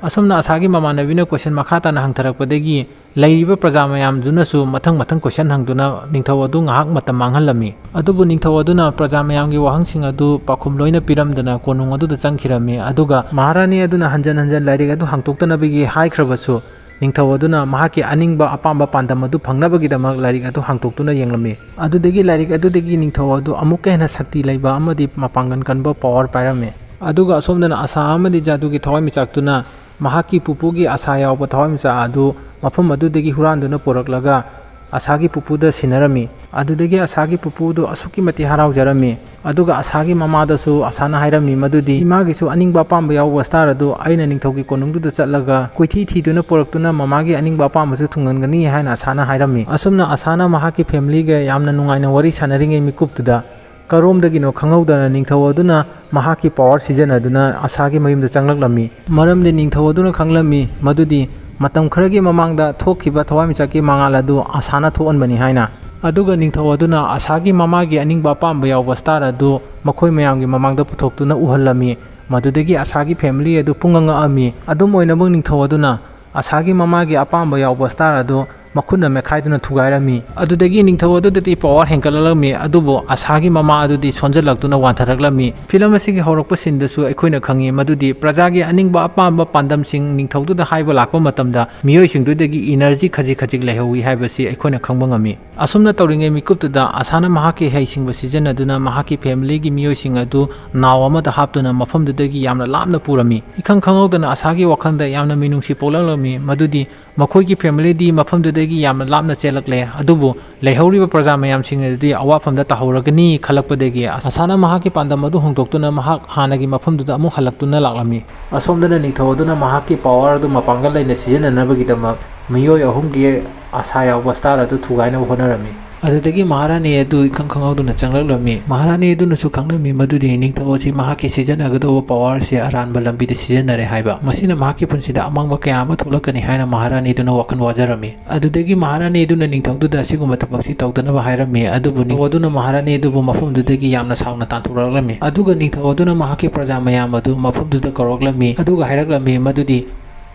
ꯑꯁꯨꯝꯅ ꯑꯁꯥꯒꯤ ꯃꯃꯥꯟꯅꯕꯤꯅ ꯀꯣꯏꯁꯟ ꯃꯈꯥ ꯇꯥꯅ ꯍꯪꯊꯔꯛꯄꯗꯒꯤ ꯂꯩꯔꯤꯕ ꯄ꯭ꯔꯖꯥ ꯃꯌꯥꯝꯗꯨꯅꯁꯨ ꯃꯊꯪ ꯃꯊꯪ ꯀꯣꯏꯁꯟ ꯍꯪꯗꯨꯅ ꯅꯤꯡꯊꯧ ꯑꯗꯨ ꯉꯥꯏꯍꯥꯛ ꯃꯇꯝ ꯃꯥꯡꯍꯜꯂꯝꯃꯤ꯫ ꯑꯗꯨꯕꯨ ꯅꯤꯡꯊꯧ ꯑꯗꯨꯅ ꯄ꯭ꯔꯖꯥ ꯃꯌꯥꯝꯒꯤ ꯋꯥꯍꯪꯁꯤꯡ ꯑꯗꯨ ꯄꯥꯎꯈꯨꯝ ꯂꯣꯏꯅ ꯄꯤꯔꯝꯗꯅ ꯀꯣꯅꯨꯡ ꯑꯗꯨꯗ ꯆꯪꯈꯤꯔꯝꯃꯤ꯫ ꯑꯗꯨꯒ ꯃꯍꯥꯔꯥꯅꯤ ꯑꯗꯨꯅ ꯍꯟꯖꯟ ꯍꯟꯖꯟ ꯂꯥꯏꯔꯤꯛ ꯑꯗꯨ ꯍꯥꯡꯗꯣꯛꯇꯅꯕꯒꯤ ꯍꯥꯏꯈ꯭ꯔꯕꯁꯨ, ꯅꯤꯡꯊꯧ ꯑꯗꯨꯅ ꯃꯍꯥꯛꯀꯤ ꯑꯅꯤꯡꯕ ꯑꯄꯥꯝꯕ ꯄꯥꯟꯗꯝ ꯑꯗꯨ ꯐꯪꯅꯕꯒꯤꯗꯃꯛ ꯂꯥꯏꯔꯤꯛ ꯑꯗꯨ ꯍꯥꯡꯗꯣꯛꯇꯨꯅ ꯌꯦꯡꯂꯝꯃꯤ꯫ ꯑꯗꯨꯗꯒꯤ ꯂꯥꯏꯔꯤꯛ ꯑꯗꯨꯗꯒꯤ ꯅꯤꯡꯊꯧ ꯑꯗꯨ ꯑꯃꯨꯛꯀ ꯍꯦꯟꯅ ꯁꯛꯇꯤ ꯂꯩꯕ ꯑꯃꯗꯤ ꯃꯄꯥꯡꯒꯜ ꯀꯟꯕ ꯄꯋꯥꯔ ꯄꯥꯏꯔꯝꯃꯤ꯫ ꯑꯗꯨꯒ ꯑꯁꯣꯝꯗꯅ ꯑꯁꯥ ꯑꯃꯗꯤ ꯖꯥꯗꯨꯒꯤ ꯊꯋꯥꯏꯃꯤꯆꯥꯛꯇꯨꯅ ꯃꯍꯥꯛꯀꯤ ꯄꯨꯄꯨꯒꯤ ꯑꯁꯥ ꯌꯥꯎꯕ ꯊꯋꯥꯏꯃꯤꯆꯥꯛ ꯑꯗꯨ ꯃꯐꯝ ꯑꯗꯨꯗꯒꯤ ꯍꯨꯔꯥꯟꯗꯨꯅ ꯄꯨꯔꯛꯂꯒ ꯑꯁꯥꯒꯤ ꯄꯨꯄꯨꯗ ꯁꯤꯟꯅꯔꯝꯃꯤ꯫ ꯑꯗꯨꯗꯒꯤ ꯑꯁꯥꯒꯤ ꯄꯨꯄꯨꯗꯨ ꯑꯁꯨꯛꯀꯤ ꯃꯇꯤꯛ ꯍꯔꯥꯎꯖꯔꯝꯃꯤ꯫ ꯑꯗꯨꯒ ꯑꯁꯥꯒꯤ ꯃꯃꯥꯗꯁꯨ ꯑꯁꯥꯅ ꯍꯥꯏꯔꯝꯃꯤ ꯃꯗꯨꯗꯤ ꯏꯃꯥꯒꯤꯁꯨ ꯑꯅꯤꯡꯕ ꯑꯄꯥꯝꯕ ꯌꯥꯎꯕ ꯁ꯭ꯇꯥꯔ ꯑꯗꯨ ꯑꯩꯅ ꯅꯤꯡꯊꯧꯒꯤ ꯀꯣꯅꯨꯡꯗꯨꯗ ꯆꯠꯂꯒ ꯀꯣꯏꯊꯤ ꯊꯤꯗꯨꯅ ꯄꯨꯔꯛꯇꯨꯅ ꯃꯃꯥꯒꯤ ꯑꯅꯤꯡꯕ ꯑꯄꯥꯝꯕꯁꯨ ꯊꯨꯡꯍꯟꯒꯅꯤ ꯍꯥꯏꯅ ꯑꯁꯥꯅ ꯍꯥꯏꯔꯝꯃꯤ꯫ ꯑꯁꯨꯝꯅ ꯑꯁꯥꯅ ꯃꯍꯥꯛꯀꯤ ꯐꯦꯃꯤꯂꯤꯒ ꯌꯥꯝꯅ ꯅꯨꯡꯉꯥꯏꯅ ꯋꯥꯔꯤ ꯁꯥꯟꯅꯔꯤꯉꯩ ꯃꯤꯀꯨꯞꯇꯨꯗ ꯀꯔꯣꯝꯗꯒꯤꯅꯣ ꯈꯪꯍꯧꯗꯅ ꯅꯤꯡꯊꯧ ꯑꯗꯨꯅ ꯃꯍꯥꯛꯀꯤ ꯄꯋꯥꯔ ꯁꯤꯖꯤꯟꯅꯗꯨꯅ ꯑꯁꯥꯒꯤ ꯃꯌꯨꯝꯗ ꯆꯪꯂꯛꯂꯝꯃꯤ꯫ ꯃꯔꯝꯗꯤ ꯅꯤꯡꯊꯧ ꯑꯗꯨꯅ ꯈꯪꯂꯝꯃꯤ ꯃꯗꯨꯗꯤ ꯃꯇꯝ ꯈꯔꯒꯤ ꯃꯃꯥꯡꯗ ꯊꯣꯛꯈꯤꯕ ꯊꯋꯥꯏꯃꯤꯆꯥꯛꯀꯤ ꯃꯉꯥꯜ ꯑꯗꯨ ꯑꯁꯥꯅ ꯊꯣꯛꯍꯟꯕꯅꯤ ꯍꯥꯏꯅ꯫ ꯑꯗꯨꯒ ꯅꯤꯡꯊꯧ ꯑꯗꯨꯅ ꯑꯁꯥꯒꯤ ꯃꯃꯥꯒꯤ ꯑꯅꯤꯡꯕ ꯑꯄꯥꯝꯕ ꯌꯥꯎꯕ ꯁ꯭ꯇꯥꯔ ꯑꯗꯨ ꯃꯈꯣꯏ ꯃꯌꯥꯝꯒꯤ ꯃꯃꯥꯡꯗ ꯄꯨꯊꯣꯛꯇꯨꯅ ꯎꯍꯜꯂꯝꯃꯤ꯫ ꯃꯗꯨꯗꯒꯤ ꯑꯁꯥꯒꯤ ꯐꯦꯃꯤꯂꯤ ꯑꯗꯨ ꯄꯨꯡꯉꯛ ꯉꯛꯑꯝꯃꯤ꯫ ꯑꯗꯨꯝ ꯑꯣꯏꯅꯃꯛ ꯅꯤꯡꯊꯧ ꯑꯗꯨꯅ ꯑꯁꯥꯒꯤ ꯃꯃꯥꯒꯤ ꯑꯄꯥꯝꯕ ꯌꯥꯎꯕ ꯁ꯭ꯇꯥꯔ ꯑꯗꯨ ꯃꯈꯨꯠꯅ ꯃꯦꯠꯈꯥꯏꯗꯨꯅ ꯊꯨꯒꯥꯏꯔꯝꯃꯤ꯫ ꯑꯗꯨꯗꯒꯤ ꯅꯤꯡꯊꯧ ꯑꯗꯨꯗꯗꯤ ꯄꯋꯥꯔ ꯍꯦꯟꯒꯠꯂꯛꯂꯝꯃꯤ, ꯑꯗꯨꯕꯨ ꯑꯁꯥꯒꯤ ꯃꯃꯥ ꯑꯗꯨꯗꯤ ꯁꯣꯟꯖꯜꯂꯛꯇꯨꯅ ꯋꯥꯟꯊꯔꯛꯂꯝꯃꯤ꯫ ꯐꯤꯂꯝ ꯑꯁꯤꯒꯤ ꯍꯧꯔꯛꯄ ꯁꯤꯟꯗꯁꯨ ꯑꯩꯈꯣꯏꯅ ꯈꯪꯉꯤ ꯃꯗꯨꯗꯤ ꯄ꯭ꯔꯖꯥꯒꯤ ꯑꯅꯤꯡꯕ ꯑꯄꯥꯝꯕ ꯄꯥꯟꯗꯝꯁꯤꯡ ꯅꯤꯡꯊꯧꯗꯨꯗ ꯍꯥꯏꯕ ꯂꯥꯛꯄ ꯃꯇꯝꯗ ꯃꯤꯑꯣꯏꯁꯤꯡꯗꯨꯗꯒꯤ ꯏꯅꯔꯖꯤ ꯈꯖꯤꯛ ꯈꯖꯤꯛ ꯂꯩꯍꯧꯋꯤ ꯍꯥꯏꯕꯁꯤ ꯑꯩꯈꯣꯏꯅ ꯈꯪꯕ ꯉꯝꯃꯤ꯫ ꯑꯁꯨꯝꯅ ꯇꯧꯔꯤꯉꯩ ꯃꯤꯀꯨꯞꯇꯨꯗ ꯑꯁꯥꯅ ꯃꯍꯥꯛꯀꯤ ꯍꯩꯁꯤꯡꯕ ꯁꯤꯖꯤꯟꯅꯗꯨꯅ ꯃꯍꯥꯛꯀꯤ ꯐꯦꯃꯤꯂꯤꯒꯤ ꯃꯤꯑꯣꯏꯁꯤꯡ ꯑꯗꯨ ꯅꯥꯎ ꯑꯃꯗ ꯍꯥꯞꯇꯨꯅ ꯃꯐꯝꯗꯨꯗꯒꯤ ꯌꯥꯝꯅ ꯂꯥꯞꯅ ꯄꯨꯔꯝꯃꯤ꯫ ꯏꯈꯪ ꯈꯪꯍꯧꯗꯅ ꯑꯁꯥꯒꯤ ꯋꯥꯈꯜꯗ ꯌꯥꯝꯅ ꯃꯤꯅꯨꯡꯁꯤ ꯄꯣꯛꯂꯛꯂꯝꯃꯤ ꯃꯗꯨꯗꯤ ꯃꯈꯣꯏꯒꯤ ꯐꯦꯃꯤꯂꯤꯗꯤ ꯃꯐꯝꯗꯨꯗꯒꯤ ꯌꯥꯝꯅ ꯂꯥꯞꯅ ꯆꯦꯜꯂꯛꯂꯦ, ꯑꯗꯨꯕꯨ ꯂꯩꯍꯧꯔꯤꯕ ꯄ꯭ꯔꯖꯥ ꯃꯌꯥꯝꯁꯤꯡ ꯑꯗꯨꯗꯤ ꯑꯋꯥꯐꯝꯗ ꯇꯥꯍꯧꯔꯒꯅꯤ ꯈꯜꯂꯛꯄꯗꯒꯤ ꯑꯁꯥꯅ ꯃꯍꯥꯛꯀꯤ ꯄꯥꯟꯗꯝ ꯑꯗꯨ ꯍꯣꯡꯗꯣꯛꯇꯨꯅ ꯃꯍꯥꯛ ꯍꯥꯟꯅꯒꯤ ꯃꯐꯝꯗꯨꯗ ꯑꯃꯨꯛ ꯍꯜꯂꯛꯇꯨꯅ ꯂꯥꯛꯂꯝꯃꯤ꯫ ꯑꯁꯣꯝꯗꯅ ꯅꯤꯡꯊꯧ ꯑꯗꯨꯅ ꯃꯍꯥꯛꯀꯤ ꯄꯋꯥꯔ ꯑꯗꯨ ꯃꯄꯥꯡꯒꯜ ꯂꯩꯅ ꯁꯤꯖꯤꯟꯅꯅꯕꯒꯤꯗꯃꯛ ꯃꯤꯑꯣꯏ ꯑꯍꯨꯝꯒꯤ ꯑꯁꯥ ꯌꯥꯎꯕ ꯁ꯭ꯇꯥꯔ ꯑꯗꯨ ꯊꯨꯒꯥꯏꯅꯕ ꯍꯣꯠꯅꯔꯝꯃꯤ꯫ ꯑꯗꯨꯗꯒꯤ ꯃꯍꯥꯔꯥꯅꯤ ꯑꯗꯨ ꯏꯈꯪ ꯈꯪꯍꯧꯗꯅ ꯆꯪꯂꯛꯂꯝꯃꯤ꯫ ꯃꯍꯥꯔꯥꯅꯤ ꯑꯗꯨꯅꯁꯨ ꯈꯪꯂꯝꯃꯤ ꯃꯗꯨꯗꯤ ꯅꯤꯡꯊꯧ ꯑꯁꯤ ꯃꯍꯥꯛꯀꯤ ꯁꯤꯖꯤꯟꯅꯒꯗꯧꯕ power ꯁꯦ ꯑꯔꯥꯟꯕ ꯂꯝꯕꯤꯗ ꯁꯤꯖꯤꯟꯅꯔꯦ ꯍꯥꯏꯕ꯫ ꯃꯁꯤꯅ ꯃꯍꯥꯛꯀꯤ ꯄꯨꯟꯁꯤꯗ ꯑꯃꯥꯡꯕ ꯀꯌꯥ ꯑꯃ ꯊꯣꯛꯂꯛꯀꯅꯤ ꯍꯥꯏꯅ ꯃꯍꯥꯔꯥꯅꯤ ꯑꯗꯨꯅ ꯋꯥꯈꯜ ꯋꯥꯖꯔꯝꯃꯤ꯫ ꯑꯗꯨꯗꯒꯤ ꯃꯍꯥꯔꯥꯅꯤ ꯑꯗꯨꯅ ꯅꯤꯡꯊꯧꯗꯨꯗ ꯑꯁꯤꯒꯨꯝꯕ ꯊꯕꯛꯁꯤ ꯇꯧꯗꯅꯕ ꯍꯥꯏꯔꯝꯃꯤ꯫ ꯑꯗꯨꯕꯨ ꯅꯤꯡꯊꯧ ꯑꯗꯨꯅ ꯃꯍꯥꯔꯥꯅꯤ ꯑꯗꯨꯕꯨ ꯃꯐꯝꯗꯨꯗꯒꯤ ꯌꯥꯝꯅ ꯁꯥꯎꯅ ꯇꯥꯟꯊꯣꯔꯛꯂꯝꯃꯤ꯫ ꯑꯗꯨꯒ ꯅꯤꯡꯊꯧ ꯑꯗꯨꯅ ꯃꯍꯥꯛꯀꯤ ꯄ꯭ꯔꯖꯥ ꯃꯌꯥꯝ ꯑꯗꯨ ꯃꯐꯝꯗꯨꯗ ꯀꯧꯔꯛꯂꯝꯃꯤ꯫ ꯑꯗꯨꯒ ꯍꯥꯏꯔꯛꯂꯝꯃꯤ ꯃꯗꯨꯗꯤ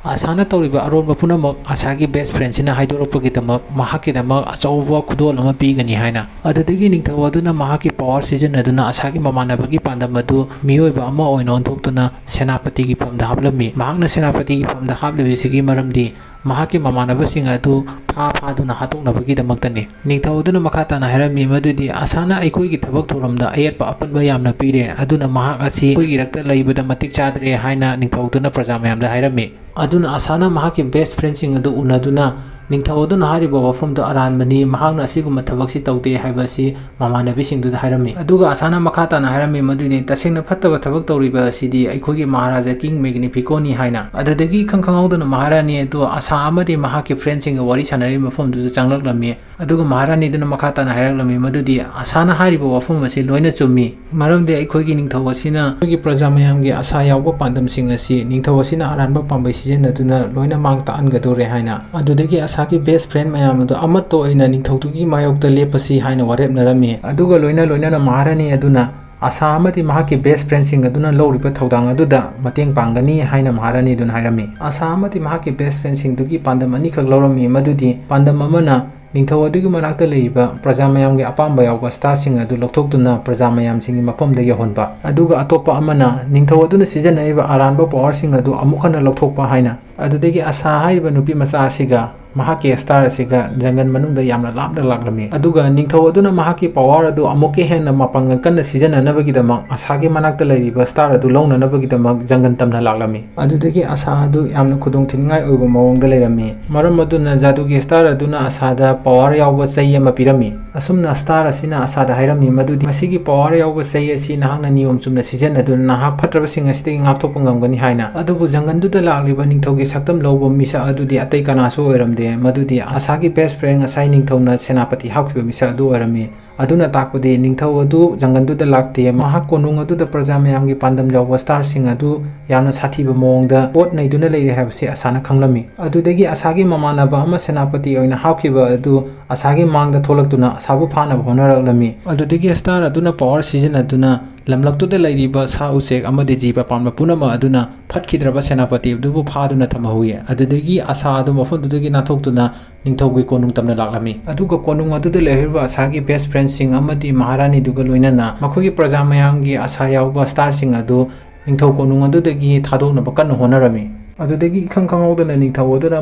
ꯑꯁꯥꯅ ꯇꯧꯔꯤꯕ ꯑꯔꯣꯟꯕ ꯄꯨꯝꯅꯃꯛ ꯑꯁꯥꯒꯤ best friend ꯁꯤꯅ ꯍꯥꯏꯗꯣꯔꯛꯄꯒꯤꯗꯃꯛ ꯃꯍꯥꯛꯀꯤꯗꯃꯛ ꯑꯆꯧꯕ ꯈꯨꯗꯣꯜ ꯑꯃ ꯄꯤꯒꯅꯤ ꯍꯥꯏꯅ꯫ ꯑꯗꯨꯗꯒꯤ ꯅꯤꯡꯊꯧ ꯑꯗꯨꯅ ꯃꯍꯥꯛꯀꯤ power ꯁꯤꯖꯤꯟꯅꯗꯨꯅ ꯑꯁꯥꯒꯤ ꯃꯃꯥꯟꯅꯕꯒꯤ ꯄꯥꯟꯗꯝ ꯑꯗꯨ ꯃꯤꯑꯣꯏꯕ ꯑꯃ ꯑꯣꯏꯅ ꯑꯣꯟꯊꯣꯛꯇꯨꯅ ꯁꯦꯅꯥꯄꯇꯤꯒꯤ ꯐꯝꯗ ꯍꯥꯞꯂꯝꯃꯤ꯫ ꯃꯍꯥꯛꯅ ꯁꯦꯅꯥꯄꯇꯤꯒꯤ ꯐꯝꯗ ꯍꯥꯞꯂꯤꯕꯁꯤꯒꯤ ꯃꯔꯝꯗꯤ ꯃꯍꯥꯛꯀꯤ ꯃꯃꯥꯟꯅꯕꯁꯤꯡ ꯑꯗꯨ ꯐꯥ ꯐꯥꯗꯨꯅ ꯍꯥꯠꯇꯣꯛꯅꯕꯒꯤꯗꯃꯛꯇꯅꯤ꯫ ꯅꯤꯡꯊꯧ ꯑꯗꯨꯅ ꯃꯈꯥ ꯇꯥꯅ ꯍꯥꯏꯔꯝꯃꯤ ꯃꯗꯨꯗꯤ ꯑꯁꯥꯅ ꯑꯩꯈꯣꯏꯒꯤ ꯊꯕꯛ ꯊꯧꯔꯝꯗ ꯑꯌꯦꯠꯄ ꯑꯄꯟꯕ ꯌꯥꯝꯅ ꯄꯤꯔꯦ, ꯑꯗꯨꯅ ꯃꯍꯥꯛ ꯑꯁꯤ ꯑꯩꯈꯣꯏꯒꯤ ꯏꯔꯛꯇ ꯂꯩꯕꯗ ꯃꯇꯤꯛ ꯆꯥꯗ꯭ꯔꯦ ꯍꯥꯏꯅ ꯅꯤꯡꯊꯧ ꯑꯗꯨꯅ ꯄ꯭ꯔꯖꯥ ꯃꯌꯥꯝꯗ ꯍꯥꯏꯔꯝꯃꯤ꯫ ꯑꯗꯨꯅ ꯑꯁꯥꯅ ꯃꯍꯥꯛꯀꯤ best friend ꯁꯤꯡ ꯑꯗꯨ ꯎꯅꯗꯨꯅ ꯅꯤꯡꯊꯧ ꯑꯗꯨꯅ ꯍꯥꯏꯔꯤꯕ ꯋꯥꯐꯝꯗꯨ ꯑꯔꯥꯟꯕꯅꯤ, ꯃꯍꯥꯛꯅ ꯑꯁꯤꯒꯨꯝꯕ ꯊꯕꯛꯁꯤ ꯇꯧꯗꯦ ꯍꯥꯏꯕ ꯑꯁꯤ ꯃꯃꯥꯟꯅꯕꯤꯁꯤꯡꯗꯨꯗ ꯍꯥꯏꯔꯝꯃꯤ꯫ ꯑꯗꯨꯒ ꯑꯁꯥꯅ ꯃꯈꯥ ꯇꯥꯅ ꯍꯥꯏꯔꯝꯃꯤ ꯃꯗꯨꯗꯤ ꯇꯁꯦꯡꯅ ꯐꯠꯇꯕ ꯊꯕꯛ ꯇꯧꯔꯤꯕ ꯑꯁꯤꯗꯤ ꯑꯩꯈꯣꯏꯒꯤ ꯃꯍꯥꯔꯥꯖꯥ King Magnifico ꯅꯤ ꯍꯥꯏꯅ꯫ ꯑꯗꯨꯗꯒꯤ ꯏꯈꯪ ꯈꯪꯍꯧꯗꯅ ꯃꯍꯥꯔꯥꯅꯤ ꯑꯗꯨ ꯑꯁꯥ ꯑꯃꯗꯤ ꯃꯍꯥꯛꯀꯤ friend ꯁꯤꯡꯒ ꯋꯥꯔꯤ ꯁꯥꯟꯅꯔꯤꯕ ꯃꯐꯝꯗꯨꯗ ꯆꯪꯂꯛꯂꯝꯃꯤ꯫ ꯑꯗꯨꯒ ꯃꯍꯥꯔꯥꯅꯤꯗꯨꯅ ꯃꯈꯥ ꯇꯥꯅ ꯍꯥꯏꯔꯛꯂꯝꯃꯤ ꯃꯗꯨꯗꯤ ꯑꯁꯥꯅ ꯍꯥꯏꯔꯤꯕ ꯋꯥꯐꯝ ꯑꯁꯤ ꯂꯣꯏꯅ ꯆꯨꯝꯃꯤ, ꯃꯔꯝꯗꯤ ꯑꯩꯈꯣꯏꯒꯤ ꯅꯤꯡꯊꯧ ꯑꯁꯤꯅ ꯑꯩꯈꯣꯏꯒꯤ ꯄ꯭ꯔꯖꯥ ꯃꯌꯥꯝꯒꯤ ꯑꯁꯥ ꯌꯥꯎꯕ ꯄꯥꯟꯗꯝꯁꯤꯡ ꯑꯁꯤ ꯅꯤꯡꯊꯧ ꯑꯁꯤꯅ ꯑꯔꯥꯟꯕ ꯄꯥꯝꯕꯩ ꯁꯤꯖꯤꯟꯅꯗꯨꯅ ꯂꯣꯏꯅ ꯃꯥꯡ ꯇꯥꯛꯍꯟꯒꯗꯧꯔꯦ ꯍꯥꯏꯅ꯫ ꯑꯗꯨꯗꯒꯤ ꯑꯁꯥꯒꯤ best friend ꯃꯌꯥꯝ ꯑꯗꯨ ꯑꯃꯠꯇ ꯑꯣꯏꯅ ꯅꯤꯡꯊꯧꯗꯨꯒꯤ ꯃꯥꯌꯣꯛꯇ ꯂꯦꯞꯄꯁꯤ ꯍꯥꯏꯅ ꯋꯥꯔꯦꯞꯅꯔꯝꯃꯤ꯫ ꯑꯗꯨꯒ ꯂꯣꯏꯅ ꯂꯣꯏꯅꯅ ꯃꯍꯥꯔꯥꯅꯤ ꯑꯗꯨꯅ ꯑꯁꯥ ꯑꯃꯗꯤ ꯃꯍꯥꯛꯀꯤ best friend ꯁꯤꯡ ꯑꯗꯨꯅ ꯂꯧꯔꯤꯕ ꯊꯧꯗꯥꯡ ꯑꯗꯨꯗ ꯃꯇꯦꯡ ꯄꯥꯡꯒꯅꯤ ꯍꯥꯏꯅ ꯃꯍꯥꯔꯥꯅꯤ ꯑꯗꯨꯅ ꯍꯥꯏꯔꯝꯃꯤ꯫ ꯑꯁꯥ ꯑꯃꯗꯤ ꯃꯍꯥꯛꯀꯤ best friend ꯁꯤꯡꯗꯨꯒꯤ ꯄꯥꯟꯗꯝ ꯑꯅꯤꯈꯛ ꯂꯧꯔꯝꯃꯤ, ꯃꯗꯨꯗꯤ ꯄꯥꯟꯗꯝ ꯑꯃꯅ ꯅꯤꯡꯊꯧ ꯑꯗꯨꯒꯤ ꯃꯅꯥꯛꯇ ꯂꯩꯔꯤꯕ ꯄ꯭ꯔꯖꯥ ꯃꯌꯥꯝꯒꯤ ꯑꯄꯥꯝꯕ ꯌꯥꯎꯕ star ꯁꯤꯡ ꯑꯗꯨ ꯂꯧꯊꯣꯛꯇꯨꯅ ꯄ꯭ꯔꯖꯥ ꯃꯌꯥꯝꯁꯤꯡꯒꯤ ꯃꯐꯝꯗ ꯌꯧꯍꯟꯕ, ꯑꯗꯨꯒ ꯑꯇꯣꯞꯄ ꯑꯃꯅ ꯅꯤꯡꯊꯧ ꯑꯗꯨꯅ ꯁꯤꯖꯤꯟꯅꯔꯤꯕ ꯑꯔꯥꯟꯕ power ꯁꯤꯡ ꯑꯗꯨ ꯑꯃꯨꯛ ꯍꯟꯅ ꯂꯧꯊꯣꯛꯄ ꯍꯥꯏꯅ꯫ ꯑꯗꯨꯗꯒꯤ ꯑꯁꯥ ꯍꯥꯏꯔꯤꯕ ꯅꯨꯄꯤ ꯃꯆꯥ ꯑꯁꯤꯒ ꯃꯍꯥꯛꯀꯤ star ꯑꯁꯤꯒ ꯖꯪꯒꯜ ꯃꯅꯨꯡꯗ ꯌꯥꯝꯅ ꯂꯥꯞꯅ ꯂꯥꯛꯂꯝꯃꯤ, ꯑꯗꯨꯒ ꯅꯤꯡꯊꯧ ꯑꯗꯨꯅ ꯃꯍꯥꯛꯀꯤ power ꯑꯗꯨ ꯑꯃꯨꯛꯀ ꯍꯦꯟꯅ ꯃꯄꯥꯡꯒꯜ ꯀꯟꯅ ꯁꯤꯖꯤꯟꯅꯅꯕꯒꯤꯗꯃꯛ ꯑꯁꯥꯒꯤ ꯃꯅꯥꯛꯇ ꯂꯩꯔꯤꯕ star ꯑꯗꯨ ꯂꯧꯅꯅꯕꯒꯤꯗꯃꯛ ꯖꯪꯒꯜ ꯇꯝꯅ ꯂꯥꯛꯂꯝꯃꯤ꯫ ꯑꯗꯨꯗꯒꯤ ꯑꯁꯥ ꯑꯗꯨ ꯌꯥꯝꯅ ꯈꯨꯗꯣꯡ ꯊꯤꯅꯤꯡꯉꯥꯏ ꯑꯣꯏꯕ ꯃꯑꯣꯡꯗ ꯂꯩꯔꯝꯃꯤ, ꯃꯔꯝ ꯑꯗꯨꯅ ꯖꯥꯗꯨꯒꯤ star ꯑꯗꯨꯅ ꯑꯁꯥꯗ power ꯌꯥꯎꯕ ꯆꯩ ꯑꯃ ꯄꯤꯔꯝꯃꯤ꯫ ꯑꯁꯨꯝꯅ star ꯑꯁꯤꯅ ꯑꯁꯥꯗ ꯍꯥꯏꯔꯝꯃꯤ ꯃꯗꯨꯗꯤ ꯃꯁꯤꯒꯤ power ꯌꯥꯎꯕ ꯆꯩ ꯑꯁꯤ ꯅꯍꯥꯛꯅ ꯅꯤꯌꯣꯝ ꯆꯨꯝꯅ ꯁꯤꯖꯤꯟꯅꯗꯨꯅ ꯅꯍꯥꯛ ꯐꯠꯇ꯭ꯔꯕꯁꯤꯡ ꯑꯁꯤꯗꯒꯤ ꯉꯥꯛꯊꯣꯛꯄ ꯉꯝꯒꯅꯤ ꯍꯥꯏꯅ꯫ ꯑꯗꯨꯕꯨ ꯖꯪꯒꯜꯗꯨꯗ ꯂꯥꯛꯂꯤꯕ ꯅꯤꯡꯊꯧꯒꯤ ꯁꯛꯇꯝ ꯂꯧꯕ ꯃꯤꯁꯛ ꯑꯗꯨꯗꯤ ꯑꯇꯩ ꯀꯅꯥꯁꯨ ꯑꯣꯏꯔꯝꯗꯦ꯫ ꯃꯗꯨꯗꯤ ꯑꯁꯥꯒꯤ best friend ꯉꯁꯥꯏ ꯅꯤꯡꯊꯧꯅ ꯁꯦꯅꯥꯄꯇꯤ ꯍꯥꯞꯈꯤꯕ ꯃꯤꯁꯛ ꯑꯗꯨ ꯑꯣꯏꯔꯝꯃꯤ꯫ ꯑꯗꯨꯅ ꯇꯥꯛꯄꯗꯤ ꯅꯤꯡꯊꯧ ꯑꯗꯨ ꯖꯪꯒꯜꯗꯨꯗ ꯂꯥꯛꯇꯦ꯫ ꯃꯍꯥꯛ ꯀꯣꯅꯨꯡ ꯑꯗꯨꯗ ꯄ꯭ꯔꯖꯥ ꯃꯌꯥꯝꯒꯤ ꯄꯥꯟꯗꯝ ꯌꯥꯎꯕ starꯁꯤꯡ ꯑꯗꯨ ꯌꯥꯝꯅ ꯁꯥꯊꯤꯕ ꯃꯑꯣꯡꯗ ꯑꯣꯠ ꯅꯩꯗꯨꯅ ꯂꯩꯔꯦ ꯍꯥꯏꯕꯁꯤ ꯑꯁꯥꯅ ꯈꯪꯂꯝꯃꯤ꯫ ꯑꯗꯨꯗꯒꯤ ꯑꯁꯥꯒꯤ ꯃꯃꯥꯟꯅꯕ ꯑꯃ ꯁꯦꯅꯥꯄꯇꯤ ꯑꯣꯏꯅ ꯍꯥꯞꯈꯤꯕ ꯑꯗꯨ ꯑꯁꯥꯒꯤ ꯃꯥꯡꯗ ꯊꯣꯛꯂꯛꯇꯨꯅ ꯑꯁꯥꯕꯨ ꯐꯥꯅꯕ ꯍꯣꯠꯅꯔꯛꯂꯝꯃꯤ꯫ ꯑꯗꯨꯗꯒꯤ star ꯑꯗꯨꯅ power ꯁꯤꯖꯤꯟꯅꯗꯨꯅ ꯂꯝꯂꯛꯇꯨꯗ ꯂꯩꯔꯤꯕ ꯁꯥ ꯎꯆꯦꯛ ꯑꯃꯗꯤ ꯖꯤꯕ ꯄꯥꯟꯕ ꯄꯨꯝꯅꯃꯛ ꯑꯗꯨꯅ ꯐꯠꯈꯤꯗ꯭ꯔꯕ ꯁꯦꯅꯥꯄꯇꯤ ꯑꯗꯨꯕꯨ ꯐꯥꯗꯨꯅ ꯊꯝꯍꯧꯏ꯫ ꯑꯗꯨꯗꯒꯤ ꯑꯁꯥ ꯑꯗꯨ ꯃꯐꯝꯗꯨꯗꯒꯤ ꯅꯥꯟꯊꯣꯛꯇꯨꯅ ꯅꯤꯡꯊꯧꯒꯤ ꯀꯣꯅꯨꯡ ꯇꯝꯅ ꯂꯥꯛꯂꯝꯃꯤ꯫ ꯑꯗꯨꯒ ꯀꯣꯅꯨꯡ ꯑꯗꯨꯗ ꯂꯩꯍꯧꯔꯤꯕ ꯑꯁꯥꯒꯤ best friendꯁꯤꯡ ꯑꯃꯗꯤ ꯃꯍꯥꯔꯥꯅꯤꯗꯨꯒ ꯂꯣꯏꯅꯅ ꯃꯈꯣꯏꯒꯤ ꯄ꯭ꯔꯖꯥ ꯃꯌꯥꯝꯒꯤ ꯑꯁꯥ ꯌꯥꯎꯕ starꯁꯤꯡ ꯑꯗꯨ ꯅꯤꯡꯊꯧ ꯀꯣꯅꯨꯡ ꯑꯗꯨꯗꯒꯤ ꯊꯥꯗꯣꯛꯅꯕ ꯀꯟꯅ ꯍꯣꯠꯅꯔꯝꯃꯤ꯫ ꯑꯗꯨꯗꯒꯤ ꯏꯈꯪ ꯈꯪꯍꯧꯗꯅ ꯅꯤꯡꯊꯧ ꯑꯗꯨꯅ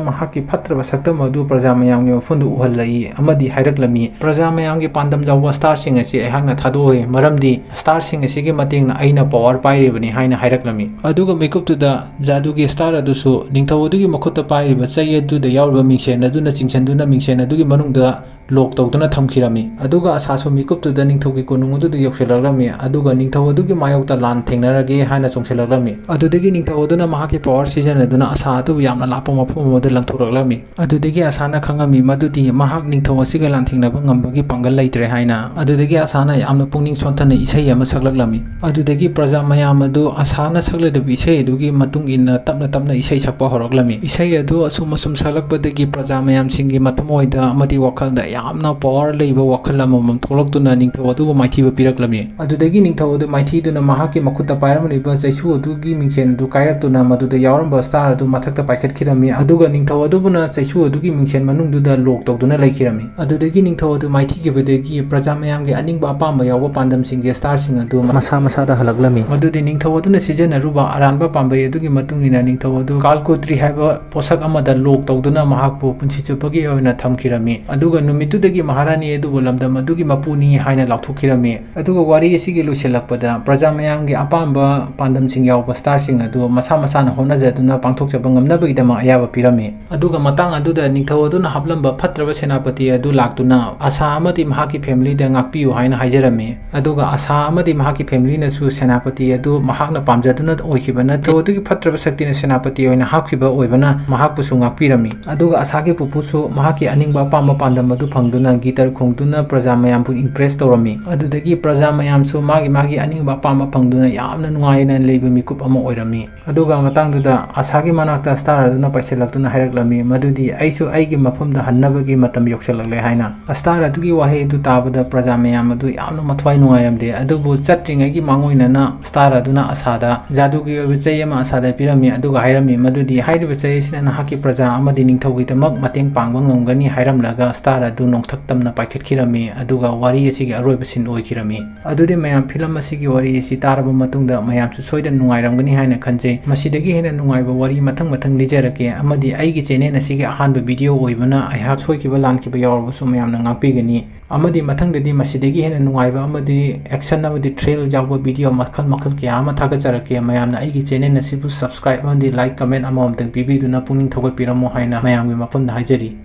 ꯃꯍꯥꯛꯀꯤ ꯐꯠꯇ꯭ꯔꯕ ꯁꯛꯇꯝ ꯑꯗꯨ ꯄ꯭ꯔꯖꯥ ꯃꯌꯥꯝꯒꯤ ꯃꯐꯝꯗ ꯎꯍꯜꯂꯛꯏ ꯑꯃꯗꯤ ꯍꯥꯏꯔꯛꯂꯝꯃꯤ, "ꯄ꯭ꯔꯖꯥ ꯃꯌꯥꯝꯒꯤ ꯄꯥꯟꯗꯝ ꯌꯥꯎꯕ starꯁꯤꯡ ꯑꯁꯤ ꯑꯩꯍꯥꯛꯅ ꯊꯥꯗꯣꯛꯑꯣꯏ, ꯃꯔꯝꯗꯤ starꯁꯤꯡ ꯑꯁꯤꯒꯤ ꯃꯇꯦꯡꯅ ꯑꯩꯅ power ꯄꯥꯏꯔꯤꯕꯅꯤ" ꯍꯥꯏꯅ ꯍꯥꯏꯔꯛꯂꯝꯃꯤ꯫ ꯑꯗꯨꯒ ꯃꯤꯀꯨꯞꯇꯨꯗ ꯖꯥꯗꯨꯒꯤ star ꯑꯗꯨꯁꯨ ꯅꯤꯡꯊꯧ ꯑꯗꯨꯒꯤ ꯃꯈꯨꯠꯇ ꯄꯥꯏꯔꯤꯕ ꯆꯩ ꯑꯗꯨꯗ ꯌꯥꯎꯔꯤꯕ ꯃꯤꯡꯁꯦꯟ ꯑꯗꯨꯅ ꯆꯤꯡꯁꯤꯟꯗꯨꯅ ꯃꯤꯡꯁꯦꯟ ꯑꯗꯨꯒꯤ ꯃꯅꯨꯡꯗ lock ꯇꯧꯗꯨꯅ ꯊꯝꯈꯤꯔꯝꯃꯤ꯫ ꯑꯗꯨꯒ ꯑꯁꯥꯁꯨ ꯃꯤꯀꯨꯞꯇꯨꯗ ꯅꯤꯡꯊꯧꯒꯤ ꯀꯣꯅꯨꯡ ꯑꯗꯨꯗ ꯌꯧꯁꯤꯜꯂꯛꯂꯝꯃꯤ, ꯑꯗꯨꯒ ꯅꯤꯡꯊꯧ ꯑꯗꯨꯒꯤ ꯃꯥꯌꯣꯛꯇ ꯂꯥꯟ ꯊꯦꯡꯅꯔꯒꯦ ꯍꯥꯏꯅ ꯆꯣꯡꯁꯤꯜꯂꯛꯂꯝꯃꯤ꯫ ꯑꯗꯨꯗꯒꯤ ꯅꯤꯡꯊꯧ ꯑꯗꯨꯅ ꯃꯍꯥꯛꯀꯤ power ꯁꯤꯖꯤꯟꯅꯗꯨꯅ ꯑꯁꯥ ꯑꯗꯨꯕꯨ ꯌꯥꯝꯅ ꯂꯥꯞꯄ ꯃꯐꯝ ꯑꯃꯗ ꯂꯪꯊꯣꯔꯛꯂꯝꯃꯤ꯫ ꯑꯗꯨꯗꯒꯤ ꯑꯁꯥꯅ ꯈꯪꯉꯝꯃꯤ ꯃꯗꯨꯗꯤ ꯃꯍꯥꯛ ꯅꯤꯡꯊꯧ ꯑꯁꯤꯒ ꯂꯥꯟꯊꯦꯡꯅꯕ ꯉꯝꯕꯒꯤ ꯄꯥꯡꯒꯜ ꯂꯩꯇ꯭ꯔꯦ ꯍꯥꯏꯅ꯫ ꯑꯗꯨꯗꯒꯤ ꯑꯁꯥꯅ ꯌꯥꯝꯅ ꯄꯨꯛꯅꯤꯡ ꯁꯣꯟꯊꯅ ꯏꯁꯩ ꯑꯃ ꯁꯛꯂꯛꯂꯝꯃꯤ꯫ ꯑꯗꯨꯗꯒꯤ ꯄ꯭ꯔꯖꯥ ꯃꯌꯥꯝ ꯑꯗꯨ ꯑꯁꯥꯅ ꯁꯛꯂꯗꯕ ꯏꯁꯩ ꯑꯗꯨꯒꯤ ꯃꯇꯨꯡ ꯏꯟꯅ ꯇꯞꯅ ꯇꯞꯅ ꯏꯁꯩ ꯁꯛꯄ ꯍꯧꯔꯛꯂꯝꯃꯤ꯫ ꯏꯁꯩ ꯑꯗꯨ ꯑꯁꯨꯝ ꯑꯁꯨꯝ ꯁꯛꯂꯛꯄꯗꯒꯤ ꯄ꯭ꯔꯖꯥ ꯃꯌꯥꯝꯁꯤꯡꯒꯤ ꯃꯊꯃꯣꯏꯗ ꯑꯃꯗꯤ ꯋꯥꯈꯜꯗ ꯌꯥꯝꯅ power ꯂꯩꯕ ꯋꯥꯈꯜ ꯑꯃꯃꯝ ꯊꯣꯛꯂꯛꯇꯨꯅ ꯅꯤꯡꯊꯧ ꯑꯗꯨꯕꯨ ꯃꯥꯏꯊꯤꯕ ꯄꯤꯔꯛꯂꯝꯃꯤ꯫ ꯑꯗꯨꯗꯒꯤ ꯅꯤꯡꯊꯧ ꯑꯗꯨ ꯃꯥꯏꯊꯤꯗꯨꯅ ꯃꯍꯥꯛꯀꯤ ꯃꯈꯨꯠꯇ ꯄꯥꯏꯔꯝꯂꯤꯕ ꯆꯩꯁꯨ ꯑꯗꯨꯒꯤ ꯃꯤꯡꯁꯦꯟ ꯑꯗꯨ ꯀꯥꯏꯔꯛꯇꯨꯅ ꯃꯗꯨꯗ ꯌꯥꯎꯔꯝꯕ star ꯑꯗꯨ ꯃꯊꯛꯇ ꯄꯥꯏꯈꯠꯈꯤꯔꯝꯃꯤ, ꯑꯗꯨꯒ ꯅꯤꯡꯊꯧ ꯑꯗꯨꯕꯨꯅ ꯆꯩꯁꯨ ꯑꯗꯨꯒꯤ ꯃꯤꯡꯁꯦꯟ ꯃꯅꯨꯡꯗꯨꯗ lock ꯇꯧꯗꯨꯅ ꯂꯩꯈꯤꯔꯝꯃꯤ꯫ ꯑꯗꯨꯗꯒꯤ ꯅꯤꯡꯊꯧ ꯑꯗꯨ ꯃꯥꯏꯊꯤꯈꯤꯕꯗꯒꯤ ꯄ꯭ꯔꯖꯥ ꯃꯌꯥꯝꯒꯤ ꯑꯅꯤꯡꯕ ꯑꯄꯥꯝꯕ ꯌꯥꯎꯕ ꯄꯥꯟꯗꯝꯁꯤꯡꯒꯤ starꯁꯤꯡ ꯑꯗꯨ ꯃꯁꯥ ꯃꯁꯥꯗ ꯍꯜꯂꯛꯂꯝꯃꯤ꯫ ꯃꯗꯨꯗꯤ ꯅꯤꯡꯊꯧ ꯑꯗꯨꯅ ꯁꯤꯖꯤꯟꯅꯔꯨꯕ ꯑꯔꯥꯟꯕ ꯄꯥꯝꯕꯩ ꯑꯗꯨꯒꯤ ꯃꯇꯨꯡ ꯏꯟꯅ ꯅꯤꯡꯊꯧ ꯑꯗꯨ ꯀꯥꯜꯀꯨꯇ꯭ꯔꯤ ꯍꯥꯏꯕ ꯄꯣꯠꯁꯛ ꯑꯃꯗ lock ꯇꯧꯗꯨꯅ ꯃꯍꯥꯛꯄꯨ ꯄꯨꯟꯁꯤ ꯆꯨꯞꯄꯒꯤ ꯑꯣꯏꯅ ꯊꯝꯈꯤꯔꯝꯃꯤ꯫ ꯑꯗꯨꯒ ꯅꯨꯃꯤꯠ ꯑꯗꯨꯗꯒꯤ ꯃꯍꯥꯔꯥꯅꯤ ꯑꯗꯨꯕꯨ ꯂꯝꯗꯝ ꯑꯗꯨꯒꯤ ꯃꯄꯨꯅꯤ ꯍꯥꯏꯅ ꯂꯥꯎꯊꯣꯛꯈꯤꯔꯝꯃꯤ꯫ ꯑꯗꯨꯒ ꯋꯥꯔꯤ ꯑꯁꯤꯒꯤ ꯂꯣꯏꯁꯤꯜꯂꯛꯄꯗ ꯄ꯭ꯔꯖꯥ ꯃꯌꯥꯝꯒꯤ ꯑꯄꯥꯝꯕ ꯄꯥꯟꯗꯝꯁꯤꯡ ꯌꯥꯎꯕ ꯁ꯭ꯇꯥꯔꯁꯤꯡ ꯑꯗꯨ ꯃꯁꯥ ꯃꯁꯥꯅ ꯍꯣꯠꯅꯖꯗꯨꯅ ꯄꯥꯡꯊꯣꯛꯆꯕ ꯉꯝꯅꯕꯒꯤꯗꯃꯛ ꯑꯌꯥꯕ ꯄꯤꯔꯝꯃꯤ꯫ ꯑꯗꯨꯒ ꯃꯇꯥꯡ ꯑꯗꯨꯗ ꯅꯤꯡꯊꯧ ꯑꯗꯨꯅ ꯍꯥꯞꯂꯝꯕ ꯐꯠꯇ꯭ꯔꯕ ꯁꯦꯅꯥꯄꯇꯤ ꯑꯗꯨ ꯂꯥꯛꯇꯨꯅ ꯑꯁꯥ ꯑꯃꯗꯤ ꯃꯍꯥꯛꯀꯤ ꯐꯦꯃꯤꯂꯤꯗ ꯉꯥꯛꯄꯤꯌꯨ ꯍꯥꯏꯅ ꯍꯥꯏꯖꯔꯝꯃꯤ꯫ ꯑꯗꯨꯒ ꯑꯁꯥ ꯑꯃꯗꯤ ꯃꯍꯥꯛꯀꯤ ꯐꯦꯃꯤꯂꯤꯅꯁꯨ ꯁꯦꯅꯥꯄꯇꯤ ꯑꯗꯨ ꯃꯍꯥꯛꯅ ꯄꯥꯝꯖꯗꯨꯅ ꯑꯣꯏꯈꯤꯕ ꯅꯠꯇꯦ꯫ ꯅꯤꯡꯊꯧ ꯑꯗꯨꯒꯤ ꯐꯠꯇ꯭ꯔꯕ ꯁꯛꯇꯤꯅ ꯁꯦꯅꯥꯄꯇꯤ ꯑꯣꯏꯅ ꯍꯥꯞꯈꯤꯕ ꯑꯣꯏꯕꯅ ꯃꯍꯥꯛꯄꯨꯁꯨ ꯉꯥꯛꯄꯤꯔꯝꯃꯤ꯫ ꯑꯗꯨꯒ ꯑꯁꯥꯒꯤ ꯄꯨꯄꯨꯁꯨ ꯃꯍꯥꯛꯀꯤ ꯑꯅꯤꯡꯕ ꯑꯄꯥꯝꯕ ꯄꯥꯟꯗꯝ ꯑꯗꯨ ꯐꯪꯗꯨꯅ ꯒꯤꯇꯔ ꯈꯣꯡꯗꯨꯅ ꯄ꯭ꯔꯖꯥ ꯃꯌꯥꯝꯕꯨ ꯏꯝꯄ꯭ꯔꯦꯁ ꯇꯧꯔꯝꯃꯤ꯫ ꯑꯗꯨꯗꯒꯤ ꯄ꯭ꯔꯖꯥ ꯃꯌꯥꯝꯁꯨ ꯃꯥꯒꯤ ꯃꯥꯒꯤ ꯑꯅꯤꯡꯕ ꯑꯄꯥꯝꯕ ꯐꯪꯗꯨꯅ ꯌꯥꯝꯅ ꯅꯨꯡꯉꯥꯏꯅ ꯂꯩꯕ ꯃꯤꯀꯨꯞ ꯑꯃ ꯑꯣꯏꯔꯝꯃꯤ꯫ ꯑꯗꯨꯒ ꯃꯇꯥꯡꯗꯨꯗ ꯑꯁꯥꯒꯤ ꯃꯅꯥꯛꯇ ꯁ꯭ꯇꯥꯔ ꯑꯗꯨꯅ ꯄꯥꯏꯁꯤꯜꯂꯛꯇꯨꯅ ꯍꯥꯏꯔꯛꯂꯝꯃꯤ ꯃꯗꯨꯗꯤ ꯑꯩꯁꯨ ꯑꯩꯒꯤ ꯃꯐꯝꯗ ꯍꯟꯅꯕꯒꯤ ꯃꯇꯝ ꯌꯧꯁꯤꯜꯂꯛꯂꯦ ꯍꯥꯏꯅ꯫ ꯁ꯭ꯇꯥꯔ ꯑꯗꯨꯒꯤ ꯋꯥꯍꯩ ꯑꯗꯨ ꯇꯥꯕꯗ ꯄ꯭ꯔꯖꯥ ꯃꯌꯥꯝ ꯑꯗꯨ ꯌꯥꯝꯅ ꯃꯊ꯭ꯋꯥꯏ ꯅꯨꯡꯉꯥꯏꯔꯝꯗꯦ꯫ ꯑꯗꯨꯕꯨ ꯆꯠꯇ꯭ꯔꯤꯉꯩꯒꯤ ꯃꯥꯡꯑꯣꯏꯅꯅ ꯁ꯭ꯇꯥꯔ ꯑꯗꯨꯅ ꯑꯁꯥꯗ ꯖꯥꯗꯨꯒꯤ ꯑꯣꯏꯕ ꯆꯩ ꯑꯃ ꯑꯁꯥꯗ ꯄꯤꯔꯝꯃꯤ, ꯑꯗꯨꯒ ꯍꯥꯏꯔꯝꯃꯤ ꯃꯗꯨꯗꯤ ꯍꯥꯏꯔꯤꯕ ꯆꯩ ꯑꯁꯤꯅ ꯅꯍꯥꯛꯀꯤ ꯄ꯭ꯔꯖꯥ ꯑꯃꯗꯤ ꯅꯤꯡꯊꯧꯒꯤꯗꯃꯛ ꯃꯇꯦꯡ ꯄꯥꯡꯕ ꯉꯝꯒꯅꯤ ꯍꯥꯏꯔꯝꯂꯒ ꯁ꯭ꯇꯥꯔ ꯑꯗꯨ ꯅꯣꯡꯊꯛ ꯇꯝꯅ ꯄꯥꯏꯈꯠꯈꯤꯔꯝꯃꯤ, ꯑꯗꯨꯒ ꯋꯥꯔꯤ ꯑꯁꯤꯒꯤ ꯑꯔꯣꯏꯕ ꯁꯤꯟ ꯑꯣꯏꯈꯤꯔꯝꯃꯤ꯫ ꯑꯗꯨꯗꯤ ꯃꯌꯥꯝ, ꯐꯤꯂꯝ ꯑꯁꯤꯒꯤ ꯋꯥꯔꯤ ꯑꯁꯤ ꯇꯥꯔꯕ ꯃꯇꯨꯡꯗ ꯃꯌꯥꯝꯁꯨ ꯁꯣꯏꯗꯅ ꯅꯨꯡꯉꯥꯏꯔꯝꯒꯅꯤ ꯍꯥꯏꯅ ꯈꯟꯖꯩ꯫ ꯃꯁꯤꯗꯒꯤ ꯍꯦꯟꯅ ꯅꯨꯡꯉꯥꯏꯕ ꯋꯥꯔꯤ ꯃꯊꯪ ꯃꯊꯪ ꯂꯤꯖꯔꯛꯀꯦ, ꯑꯃꯗꯤ ꯑꯩꯒꯤ ꯆꯦꯅꯦꯜ ꯑꯁꯤꯒꯤ ꯑꯍꯥꯟꯕ ꯚꯤꯗꯤꯑꯣ ꯑꯣꯏꯕꯅ ꯑꯩꯍꯥꯛ ꯁꯣꯏꯈꯤꯕ ꯂꯥꯟꯈꯤꯕ ꯌꯥꯎꯔꯕꯁꯨ ꯃꯌꯥꯝꯅ ꯉꯥꯛꯄꯤꯒꯅꯤ꯫ ꯑꯃꯗꯤ ꯃꯊꯪꯗꯗꯤ ꯃꯁꯤꯗꯒꯤ ꯍꯦꯟꯅ ꯅꯨꯡꯉꯥꯏꯕ ꯑꯃꯗꯤ ꯑꯦꯛꯁꯟ ꯑꯃꯗꯤ ꯊ꯭ꯔꯤꯜ ꯌꯥꯎꯕ ꯚꯤꯗꯤꯑꯣ ꯃꯈꯜ ꯃꯈꯜ ꯀꯌꯥ ꯑꯃ ꯊꯥꯒꯠꯆꯔꯛꯀꯦ꯫ ꯃꯌꯥꯝꯅ ꯑꯩꯒꯤ ꯆꯦꯅꯦꯜ ꯑꯁꯤꯕꯨ ꯁꯕꯁꯀ꯭ꯔꯥꯏꯕ ꯑꯃꯗꯤ ꯂꯥꯏꯛ, ꯀꯃꯦꯟ ꯑꯃꯃꯝꯇꯪ ꯄꯤꯕꯤꯗꯨꯅ ꯄꯨꯛꯅꯤꯡ ꯊꯧꯒꯠꯄꯤꯔꯝꯃꯨ ꯍꯥꯏꯅ ꯃꯌꯥꯝꯒꯤ ꯃꯐꯝꯗ ꯍꯥꯏꯖꯔꯤ꯫